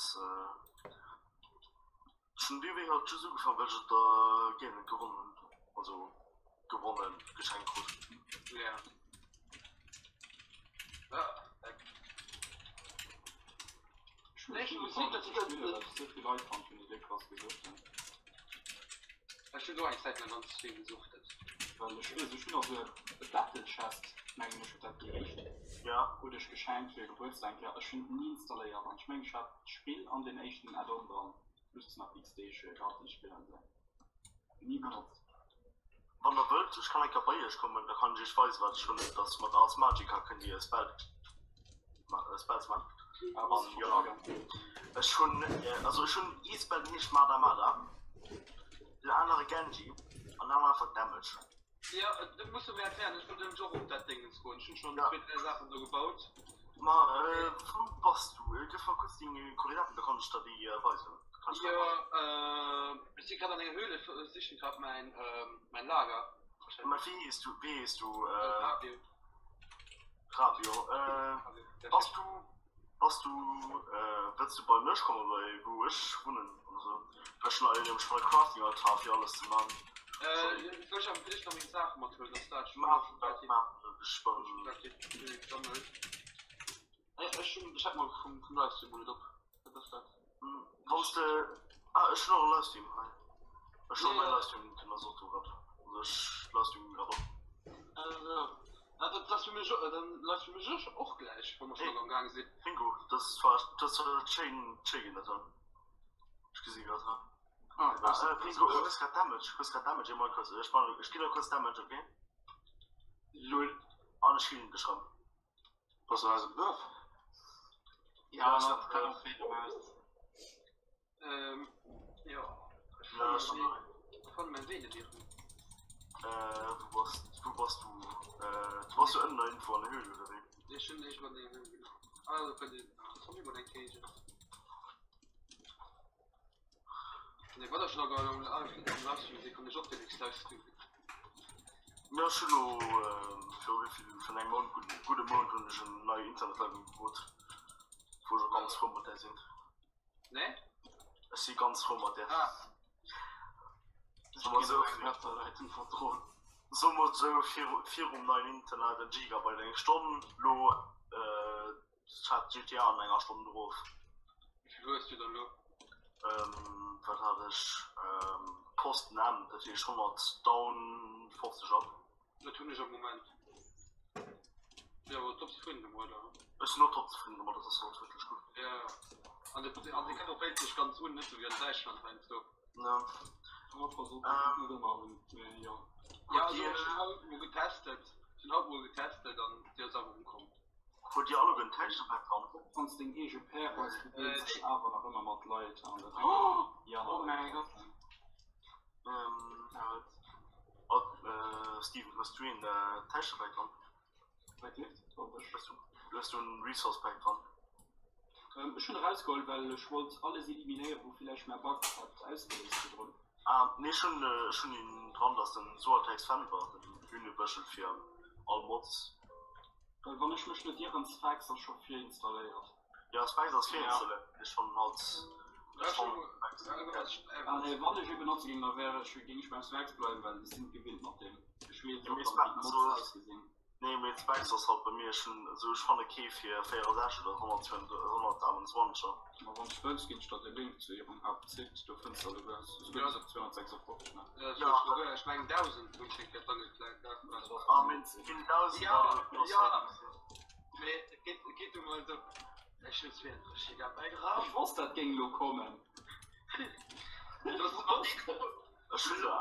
ech hunn WoW halt just ugefaangen well ech op der Gaming gewonnen hunn, also gewonnen geschenkt krut. Ja. Ah, heck. Ech hunn ugefaangen ze spillen well ech esou vill Leit kannt hunn déi déi krass gesucht hunn. Ech hunn och eng Zäit laang ganz vill gesuchtet. Well ech weess, ech hunn och esou e Battle Chest, mengen ech huet dat geheescht, Ja. krut ech geschenkt fir Gebuertsdag eng Kéier. Ech hunn et ni installéiert an ech mengen ech hat d'Spill an den éischten Add-on dran, plus nach x Deeg gratis Spiller an esou. Ni benotzt. Wann der wëllt, ech kann eng Kéier bei iech kommen, da kann ech iech weisen wat ech hunn. Et ass mat Ars Magica kënnt dir Spell Spells man. Ah, bass du An scho jo, gaangen? ech hunn also ech hunn ee Spell deen heescht Mada Mada, den anere Genji an den anere einfach Damage. Jo, dat muss de mir erklären, ech wollt nämlech och op dat Déngens goen. Ech hunn schonn Ja. zwee, dräi Saachen do gebaut. Ma wou bass du? Gëff mer kuerz deng Koordinaten, da kann ech der déi weisen. Da kann ech Jo, der weisen. ech si grad an enger Höhle, ech sichen grad mäin mäin Lager. Mä wéi hees du? Wéi hees du? Fabio. Fabio, bass du, bass du, wëlls du bei mech kommen, bei wou ech wunnen oder sou? Well ech hunn hei nämlech schonn e Crafting Altar fir alles ze man. Soll ech awer fir dech nach meng Saache mathuelen, ass dat schon Maach dat, relativ, maach dat, ech ban. relativ vill gesammelt. Ech hunn, ech hat mol vum, vum Livestream mol et op. Wat ass dat? Wann s de, ah ech hunn och e Livestream hei. Ech hunn och mäi Ja. Livestream, den ass och do grad. Also ech livestreamen grad och. Also, ah, dat ass fir mech, dann livestreamen ech och gläich, wa mer schonn am gaange sinn. Bingo, dat ass zwar, dat ass zwar schéin, schéi ginn dat dann. Ech gesi grad hei. Ah, Ah, Bingo, du hues grad Damage, hues grad Damage, ech man kuerz, ech man, ech ginn der kuerz Damage, okay? Lol. An ech healen dech rëm. Bass du an eisem Duerf? Ja, dat kann och fehlen, Maus. Ähm, jo. Ech Ja, fannen ech mäin Wee, ech fannen mäin Wee net iergendwou. Äh, wou bass, wou bass du? Äh, du bass jo ënnen irgendwou an der Höhle, oder wéi? Ech hunn iergendwou an der Höhle, genau. Ah, do kënnt een Zombie mat eng Cage. Nee, wat ech nach am Livestream sinn, kann ech och demnächst livestreamen. Ja, ech hunn elo, viru wéi vill, virun engem Mount, gudde Mount hunn ech en neie Internetleitung gekrut. ganz frou mat där sinn. Nee? Ech si ganz frou mat där. Ah. Soe mer esou, soe mer esou, virum neien Internet en Gigabyte eng Stonn, lo hat GTA an enger Stonn erof. Wéi vill hues du dann lo? Wat hat ech? Posten M, dat heescht 100 down, 50 up. Dat hunn ech am Moment. Jo, awer top zefridden domadder. Ech sinn och top zefridden domadder, dat ass och wierklech gutt. Jo, an dat, an dee kënnt och wéinstens ganz un, net sou wéi an Däitschland heiansdo. Ja. Jo, versuch et net ëmmer un, mee jo. Jo, also ech hunn haut mol getestet, ech hunn haut mol getestet an déi ass awer ukomm. Hutt Dir alleguer en Texture Pack dran? Wann s deng eege Paire hues, du deels dech awer nach ëmmer mat Leit an dat hänkt och déi aner Oh Leit mäi Gott. Steven, hues du een Texture Pack dran? Wat leeft? Op ech. Hues du, hues du en Resource Pack dran? Ech hunn erausgeholl, well ech wollt alles eliminéieren, wou villäicht mäi Bug hat ausgeléist virdrun. Ah, nee, ech hunn, ech hunn een dran, dat ass den Soartex Fember, den Hühnebëschel fir all Mods. Well wann ech mech net ieren, Sphax ass scho virinstalléiert. Jo, Sphax ass virinstalléiert, mee ech fannen halt, ech fannen Sphax. Ah nee, wann ech ee benotze géing, da wär ech, géing ech beim Sphax bleiwen, well ech sinn gewinnt mat deem. Ech weess och dann, wéi d'Mods ausgesinn. Nee mee d'Specs ass halt bei mir, ech hunn esou, ech fanne kee fir 64 oder 128. Ma wann s wëlls ginn ech der de Link zu hirem Haaptsite, do fënns de alleguer, esouguer bis op 256 ne? Jo, ech mengen 1000 hunn ech eng Kéier dran geklickt. Ah mee ginn 1000 Ja, ja, mee et geet, et geet um also, ech hunn 32 Gigabyte Ram. Ech wosst dat géing elo kommen. Ech hunn der 8.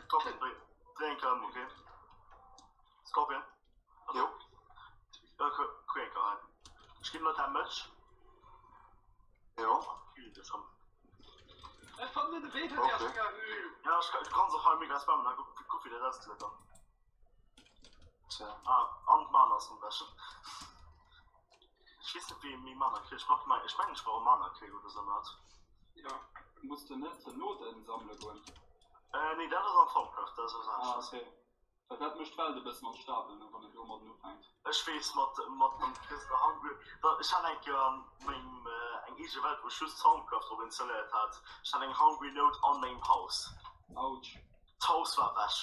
Scorpion, dréi eng Kéier ëm, ok? Scorpion? Jo. Ja, kuck eng Kéier hei. Ech ginn der Damage. Jo. Ja, ech, du kanns och hei mega spammen, hei, kuck wéi dat ausgesäit dann. Ah, an d'Mana ass am beschten. Ech weess net wéi ee méi Mana kritt. Ech brauch mei, ech mengen ech brauch e Mana Kéi oder sou mat. Jo, muss de net Noden sammele goen? Äh nee, dat ass am Thaumcraft, dat ass eppes Ah aneschters. okay, well dat mécht d'Welt e bëssen onstabel ne, wann een domadden ufänkt. Ech weess, mat mat dem kriss de Hungry, da ech hat eng Kéier an mengem eng eege Welt wou ech just Thaumcraft drop installéiert hat, ech hat eng Hungry Node an mengem Haus. Autsch. D'Haus war wech.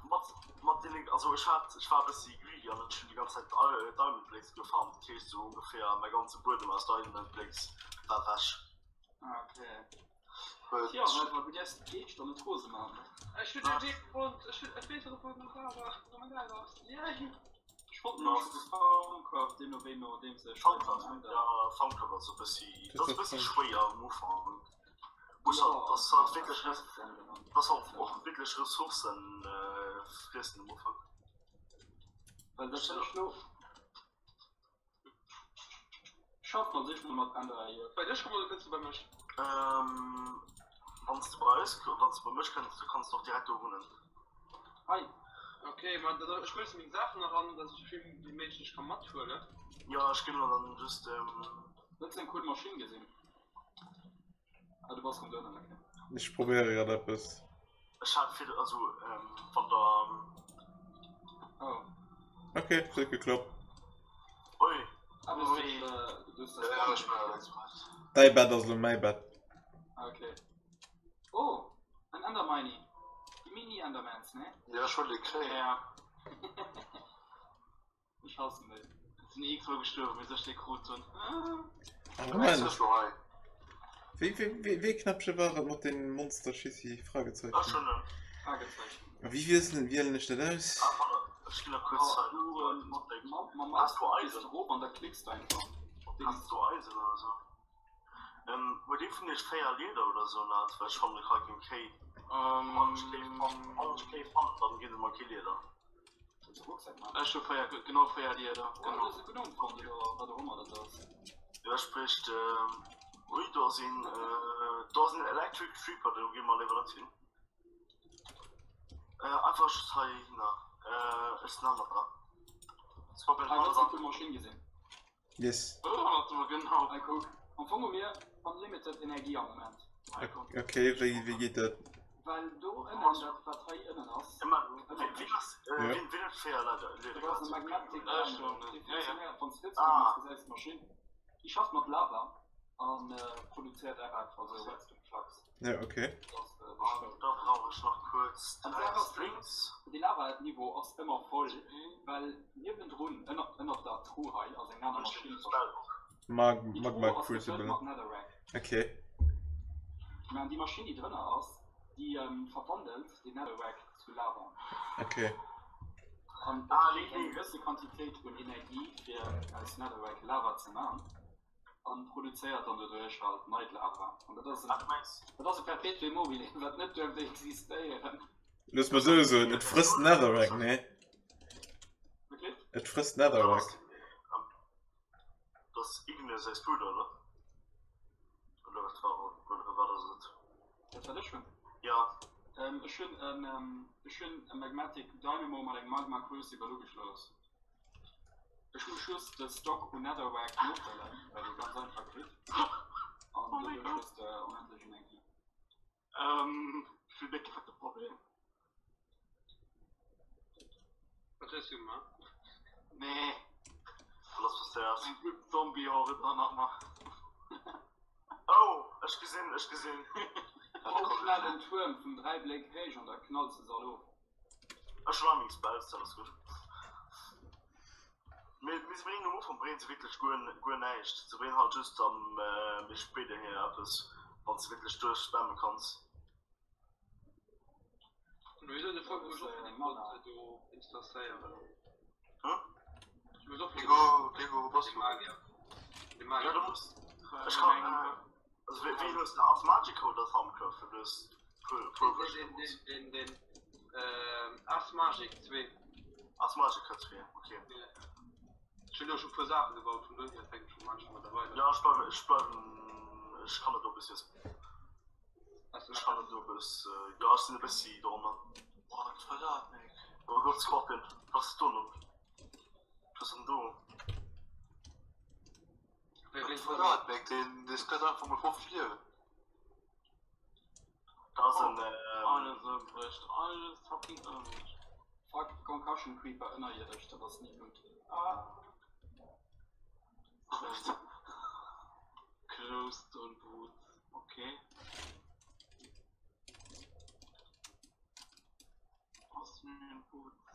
Mat, mat deene, also ech hat, ech war e bëssi greedy an ech hunn déi ganz Zäit Diamond Blocks gefarmt, dat heescht sou ongeféier mäi ganze Buedem aus Diamond Blocks war wech. Okay. Tja, well du däerfs d'Geeschter net rose maachen. Ech hunn e Wee fonnt, ech hunn, ech weess net ob en nach da war, nach da ass. Yay! Ech wollt nämlech de Thaumcraft deemno wéi nodeems ech Thaumcraft, ja, Thaumcraft ass e bëssi, dat ass e bëssi schwéier am Ufank. Muss halt, das halt wirklich, das auch, och wirklich Ressourcen äh, friessen am Ufank. Well dat hunn ech lo. Schaffen an sech mol mat Ender IO. Bei dech kommen oder kënns du bei mech? Ähm, wann du bei eis, wann du bei mech kënns, du kanns du och direkt do wunnen. Hei. Ok, ma da ech huele meng Saachen nach an, dass ech vill wéi méiglech ka mathuelen. Ja, ech ginn dann just ähm. Huet eng cool Maschinn gesinn. Ah, du bass rem donnen, okay. Ech probéiere grad eppes. Ech hat vill, also ähm, wann der. Oh. Okay, et huet geklappt. Ui. Ah, du hues dech, äh, du hues dech. Ja, ech bin Express. Däi Bett ass elo mäi Bett. Ah, okay. Oh, en Enderminy. Déi Mini-Endermans, ne? Ja, ech wollt dee kréien. Ja. Ech hassen déi. Et sinn x-mol gestuerwen bis ech dee krut hunn. Ah, Moment. Moment. Wéi, wéi, wéi, wéi Knäppche war et mat den Monster Schissi? Fragezeichen. Ech hunn en. Fragezeichen. A wéi wiesselen, wielen ech dat aus? Ah, warte, ech ginn der kuerz Oh, Zäit. du, ähm, mam, mam Hast du Maus gehst Eisen? du rop an da klickst du einfach. Op den Hast du Eisen oder so? Ähm, huet ee vun iech 4 Lieder oder sou nat? Well ech fannen hei keng Kéi. Wann ech Kéi fannen, wann ech Kéi fannen, dann gi se mer kee Lieder. Ech hu 4, genau 4 Lieder, genau. Jo, spricht, ui do ass een, do ass en Electric Creeper, do gi mer léiwer net hin. Einfach just heihinner, ech sinn hanner der. Scorpion, Ah, hanner du hast der. eng Maschinn gesinn. Yes. Oh, genau. Hei kuck, am Fong hu mir unlimited Energie am Moment. Okay, wéi, wéi geet dat? Well do ënnen, dat wat hei ënnen ass, Emma, ënnert. 4 Leder Dat ass e Magmatic Dynamo, dee funktionéiert wann s de Hëtzt Ah. gesäis d'Maschinn. Déi schafft mat Lava an produzéiert RF, also Redstone Flux. Ja, okay. Dat ass de Stroum. Da brauch ech nach kuerz An 3 d'Saach ass déi, Strings. de Lava-Niveau ass ëmmer voll, well niewendrun, ënner, ënnert der Tru hei, ass eng aner Ech hunn Maschinn de verstoppt. Spellbook. Mag Déi Magma Tru ass gefëllt Crucible. mat Netherrack. Okay. Mä an déi Maschinn, déi drënner ass, déi verwandelt den Netherrack zu Lava. Okay. An et Ah, kritt nee, eng nee. gewësse Quantitéit un Energie, fir aus Netherrack Lava ze man, an produzéiert dann doduerch halt neit Lava. An dat ass en, Ah, du mengs. dat ass e Perpetuum mobile, wat net duerft existéieren. Looss mer sou soen, et frësst Netherrack, nee? Wierklech? Et frësst Dat Netherrack. ass, dat ass Ignis säi Brudder, oder? Oder wat war, oder wat ass et? Dat wat ech hunn? Ja. Ech hunn en, ech hunn e Magmatic Dynamo mat engem Magma Crucible ugeschloss. Ech muss just de Stock un Netherrack nofëllen, wat ee ganz einfach kritt, an Oh mein doduerch Gott. hues de onendlech Energie. Ähm, ech hunn e décke fette Problem. Wat hues du gemaach? Nee. Wat ass passéiert? Eng gutt Zombie-Horde hannert mer. Oh, ech gesinn, ech gesinn. Bau schnell en Tuerm vun 3 Bléck héich an da knalls de se all of. Ech hunn meng Spells, dat ass gutt. Mee mee se bréngen um Ufank bréngen se wierklech guer guer näischt. Se bréngen halt just am méi spéider hier eppes, wann s de wierklech duerchspammen kanns. Ja, du muss ech kann also wéi wéi hues de Ars Magica oder Thaumcraft? Well du hues puer puer verschidde Mods. Den den Ars Magic 2. Ars Magica 2, okay. Ech hunn do scho puer Saachen gebaut, vun dohier fänkt scho mancher mat der weider. Ja ech bleiwen ech bleiwen ech kann net do bis jetzt. Ech kann net do bis jo ech sinn e bëssi dorëmmer. What war dat Nick? Oh Gott Scorpion, wat ass do nun? Wat ass denn do? Wat war dat Nick? Deen dee skat einfach mol 50 Liewen. Da ass en Alles ëmbrécht, alles fucking ëmbrécht. Fuck, Concussion Creeper ënnerierdesch, dat ass ni gutt. Glowstone Boots, okay. Osmium Boots.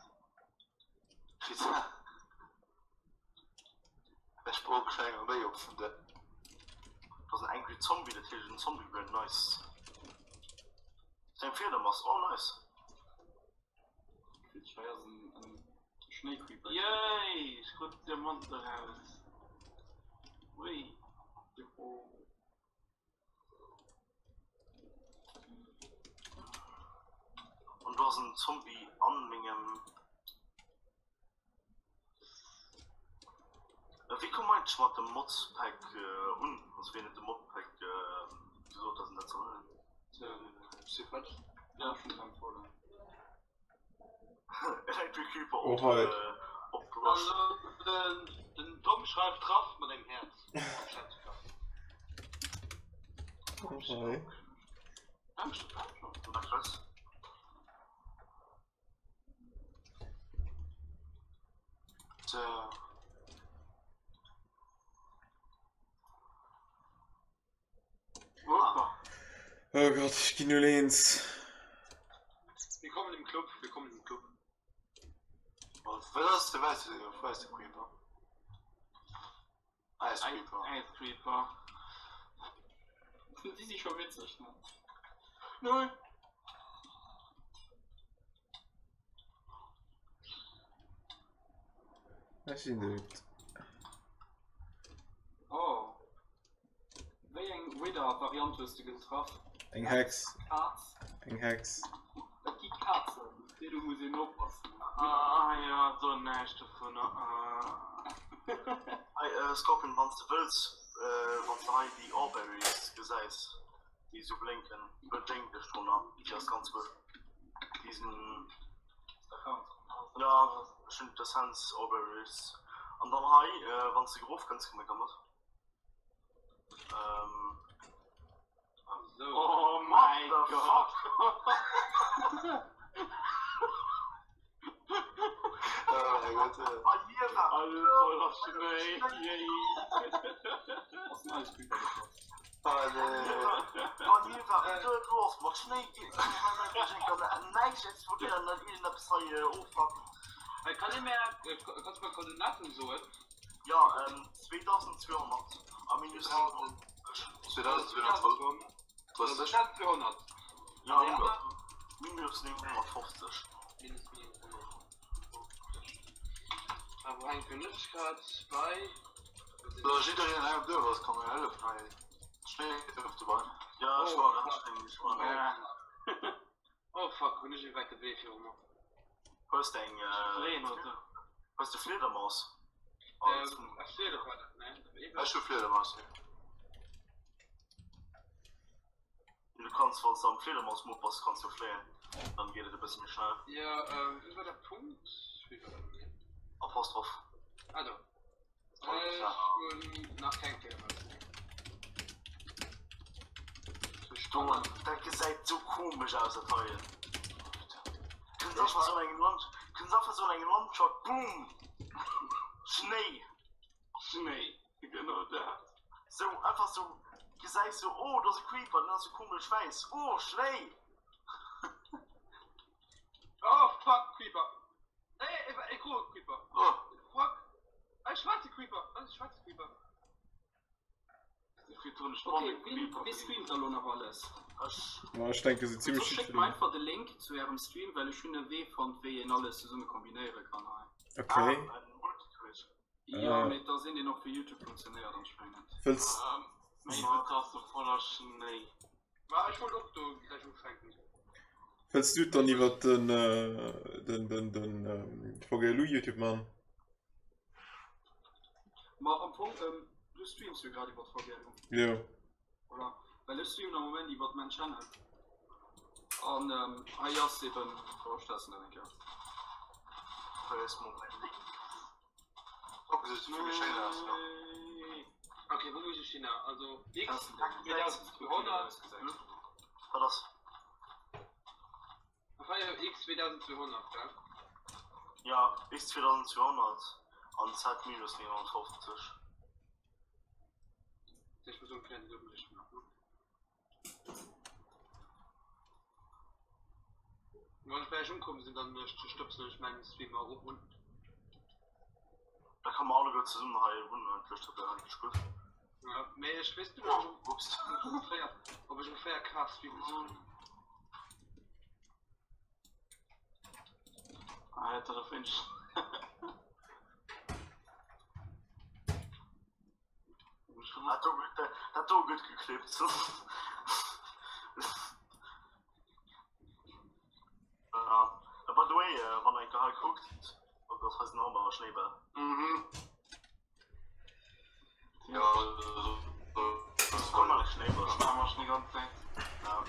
Ech brauch kleng Arméi op vun der. Dat ass en Angry Zombie, dat heescht en Zombie Brain, nice. Seng Fiedermass, oh nice. Krich, hei ass en Schnéicreeper. Yay, ech krut Diamanten eraus. Ui. An do ass en Zombie an mengem. Wéi koum eigentlech mat dem Modpack un? Also wien huet de Modpack gesot dass en dat soll hunn? Ja, schon empfohlen. Electric Creeper Oh op hei. op Rush. Also den Tom schreift Raff mat engem Häerz am Chat. Oh hei. Was? So. Oh Gott, ech ginn null eens. Willkommen im Club, willkommen im Club. Wat ass de wäisse, wäisse Creeper? Ice Creeper. Ice Creeper. Déi si scho witzeg, ne? Null. Ech sinn dout. Oh. Wéi eng Wither-Variant hues de getraff? Eng Hex. Kaz? Eng Hex. Et gi Kazen, deene muss een oppassen. Ah ja, so näischt dovunner. Ah. Hei Scorpion, wanns de wëlls, wanns de hei déi Oreberries gesäis, déi esou blénken, bedéng dech drunner, déi ass ganz gutt. Déi sinn, jo, ech hunn d'Essence Oreberries. An dann hei, wanns de gerof kënns, komm eng mat. So. Oh mein Gott! Alter, Schnéi, yay. Ass den Ice Creeper geplatzt. Kann ee mär, kanns du mer Koordinaten soen? Jo, 2200 a minus 2230. 2200. Jo, minus 950. Minus 950. A wou hänken ech grad? Bei. Da jiddereen hei am Duerf ass, ka mir hëllefen hei Schnéi ofzebauen. Jo, ech war ganz schnell, ech war. Oh fuck, hunn ech e wäite Wee viru mer. Hues de eng Hues de Fliedermaus? Ech hu Fliedermaus, jo. Du kanns wann s de am Fliedermausmod bass kanns du fléien, dann geet et e bësse méi schnell. Jo, wéi war de Punkt? Wéi war dat? Apostroph. Ah do. Ech hunn nach keng Fliedermaus. Stoen, dat gesäit sou komesch aus dat heien. Kënns einfach sou an engem Land, kënns einfach sou an engem Landshot, boom! Schnéi! Schnéi, genau dat. Sou einfach sou, gesäis sou, oh do ass e Creeper, den ass sou komesch wäiss, oh Schnéi! Oh fuck, Creeper! Ey, e groe Creeper! Oh! Fuck! E schwaarze Creeper! Dat ass e schwaarze Creeper! Okay, wien, wie streamt da lo nach alles? Ech. Ma ech denke sou Soss zimmlech schéckt mer jiddwereen. einfach de Link zu ärem Stream, well ech hunn e Wee fonnt, wéi een alles zesumme kombinéiere kann hei. Okay. Ah, en Multiquit. Jo, Äh. mee da sinn deen och fir Youtube funktionéiert anscheinend. Wëlls. Méi et ass sou voller Schnéi. Ma ech wollt och do gläich ufänken. Wëlls du et dann iwwer den, den, den, den VGLU Youtube man? Ma am Fong, du streams jo grad iwwer VGLU. Jo. Voilà. Well ech streamen am Moment iwwer mäin Channel. An hei ass eben, bon ech testen dat eng Kéier. Hei ass mol mäin Link. Kuck, gesäit esou vill méi schéin aus lo. Ok, wou muss ech hin? Also X Testen dat eng Kéier, kucken wéi dat 2200. ausgesäit. Wat ass? War jo X 2200, gell? Ja, X 2200 an Z minus 59. Ech muss ongeféier déi doten Richtung nach, ne? Wann ech bei iech ukomm sinn, dann stëpselen ech mäin Stream och un. Da kann mer alleguer zesummen hei wunnen eigentlech, dat wär eigentlech gutt. Ja, mee ech weess net, ob ech Ups. ongeféier, ob ech ongeféier K streamen soll. Alter, da find ich. Dat do, dat do gëtt geklippt. Ja, by the way, wann der eng Kéier hei kuckt, oh Gott, hei sinn och nach Schnéibäll. Mhm. Ja, Komm mal Schnéibäll. Das war schon die ganze Zeit. Ja.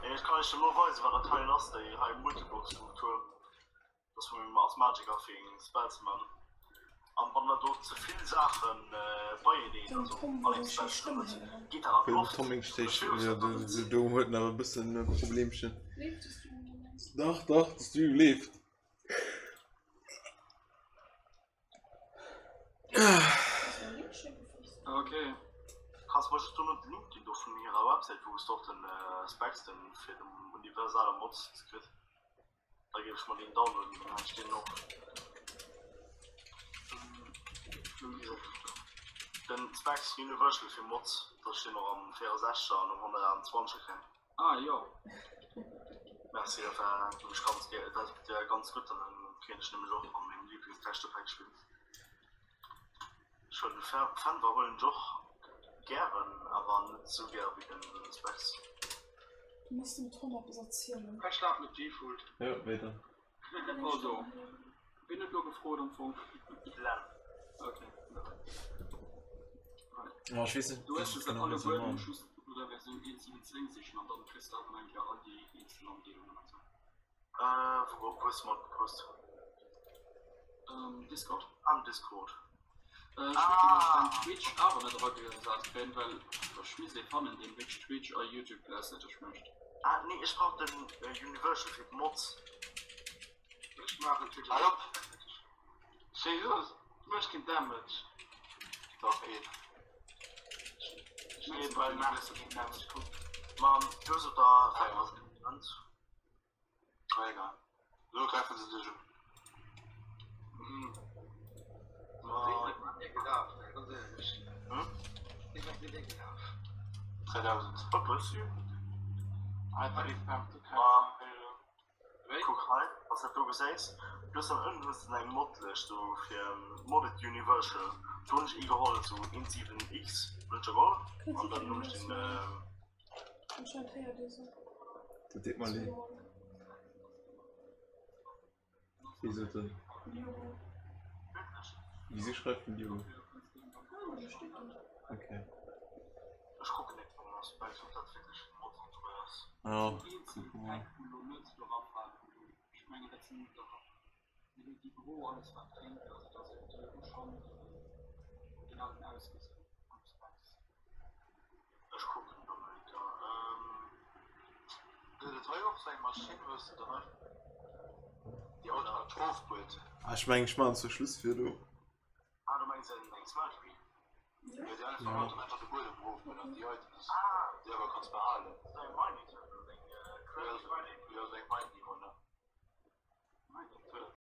Ech kann iech elo weisen, wat dat hei ass, déi hei Multiblock-Struktur. Dass wou mir als Magiker fir eng Spell ze man. An wann der do ze vill Saachen beieneen, Den also Tom an wëll eng seng Spell schéi Stëmm stëmmt, héieren. geet dat an Wëll d'Loft. Tom eng Ech Stéch, weess ja, dat do, net. do huet en awer e bëssen e Problemchen. Leeft de Stream oder net? Dach, dach, de Stream leeft. Hues mer Link schécke fir Okay. Kanns mer just dono den Link ginn do vun hirer Websäit wou s de och den Specs den fir den universale Mod kritt? Da géif ech mer deen downloaden, dann hätt ech deen och. Den Specs Universal fir Mods, dass ech deen och am 64er an am 128er kréien. Ah jo. Merci, dat war nämlech ganz ge dat wär ganz gutt, dann kéint ech nämlech och an mengem Lieblingstexture-Pack spillen. Ech huelen de Fenver huelen ech och gären, awer net sou gär wéi den Specs. Du muss dem Tom eppes erzielen. Ech schlafen op Default. Ja, wéi dann? Also, wien huet lo gefrot am Fong? Glenn. Okay. Oh, ech weess net, Du wéi hues ech se genau alleguer, soll du man. muss just no der Versioun 1.7.10 sichen an dann kriss de awer eng Kéier all déi eenzel Andeelungen an sou. Äh, wou wou hues de mer gepost? Ähm, Discord. Am Discord. Äh, ech mierken, dass ech Ah! däin Twitch awer net eragesat kréien, well ech misst ee fannen, deen wierklech Twitch a Youtube gläichzäiteg mécht. Ah, nee, ech brauch den Universal fir d'Mods. Ech maachen Twitch Hal op! Jesus, du méchs keen Damage. Dach een. Nee, bei méchs du keen Damage, kuck. Ma du hues op der Fänger genannt. Ah, egal. Lo gräifen se dech un. Mhm. Ma Wéi seet dir gelaf, ganz éierlech? Hm? Wéi wäit sidd dir gelaf? 3000. Wat wëlls du? Alter, déi spammt de Ma Wéi? kuck hei, wanns dat do geséis, du hues dann ënnen hues de eng Modlëscht do fir Modded Universal. Do hunn ech ee geholl, sou 17X hunn ech da geholl Kënnt an sicher dann hunn ech den den. Anscheinend héiert ee se. Dat deet mer leed. Wéi sot en? Diogo. Wieso schreift den Diogo? Ah, do steet dat. Okay. Ech kucken net wou ass, well ech dat wierklech en Mod an dobäi ass. Ja, kuck mol. Ech mengen dat sinn der déi gro alles wat drénkt, also da sinn déi hu schonn genau den ausgesinn am Specs. Ech kucken da mol eng Kéier. Gëtt et hei och sou eng Maschinn, wou s de dann einfach déi Auto ofbuert? Ah, ech mengen ech maachen zur Schluss fir do. Ah, du mengs eng Smeltery? Jo, déi einfach Ja. Auto einfach de Buedem erofbuert an déi Items, Ah, déi awer kanns behalen. sou eng Mining Terminal, eng Jo, Creative Mining. jo, sou eng Mining, voilà.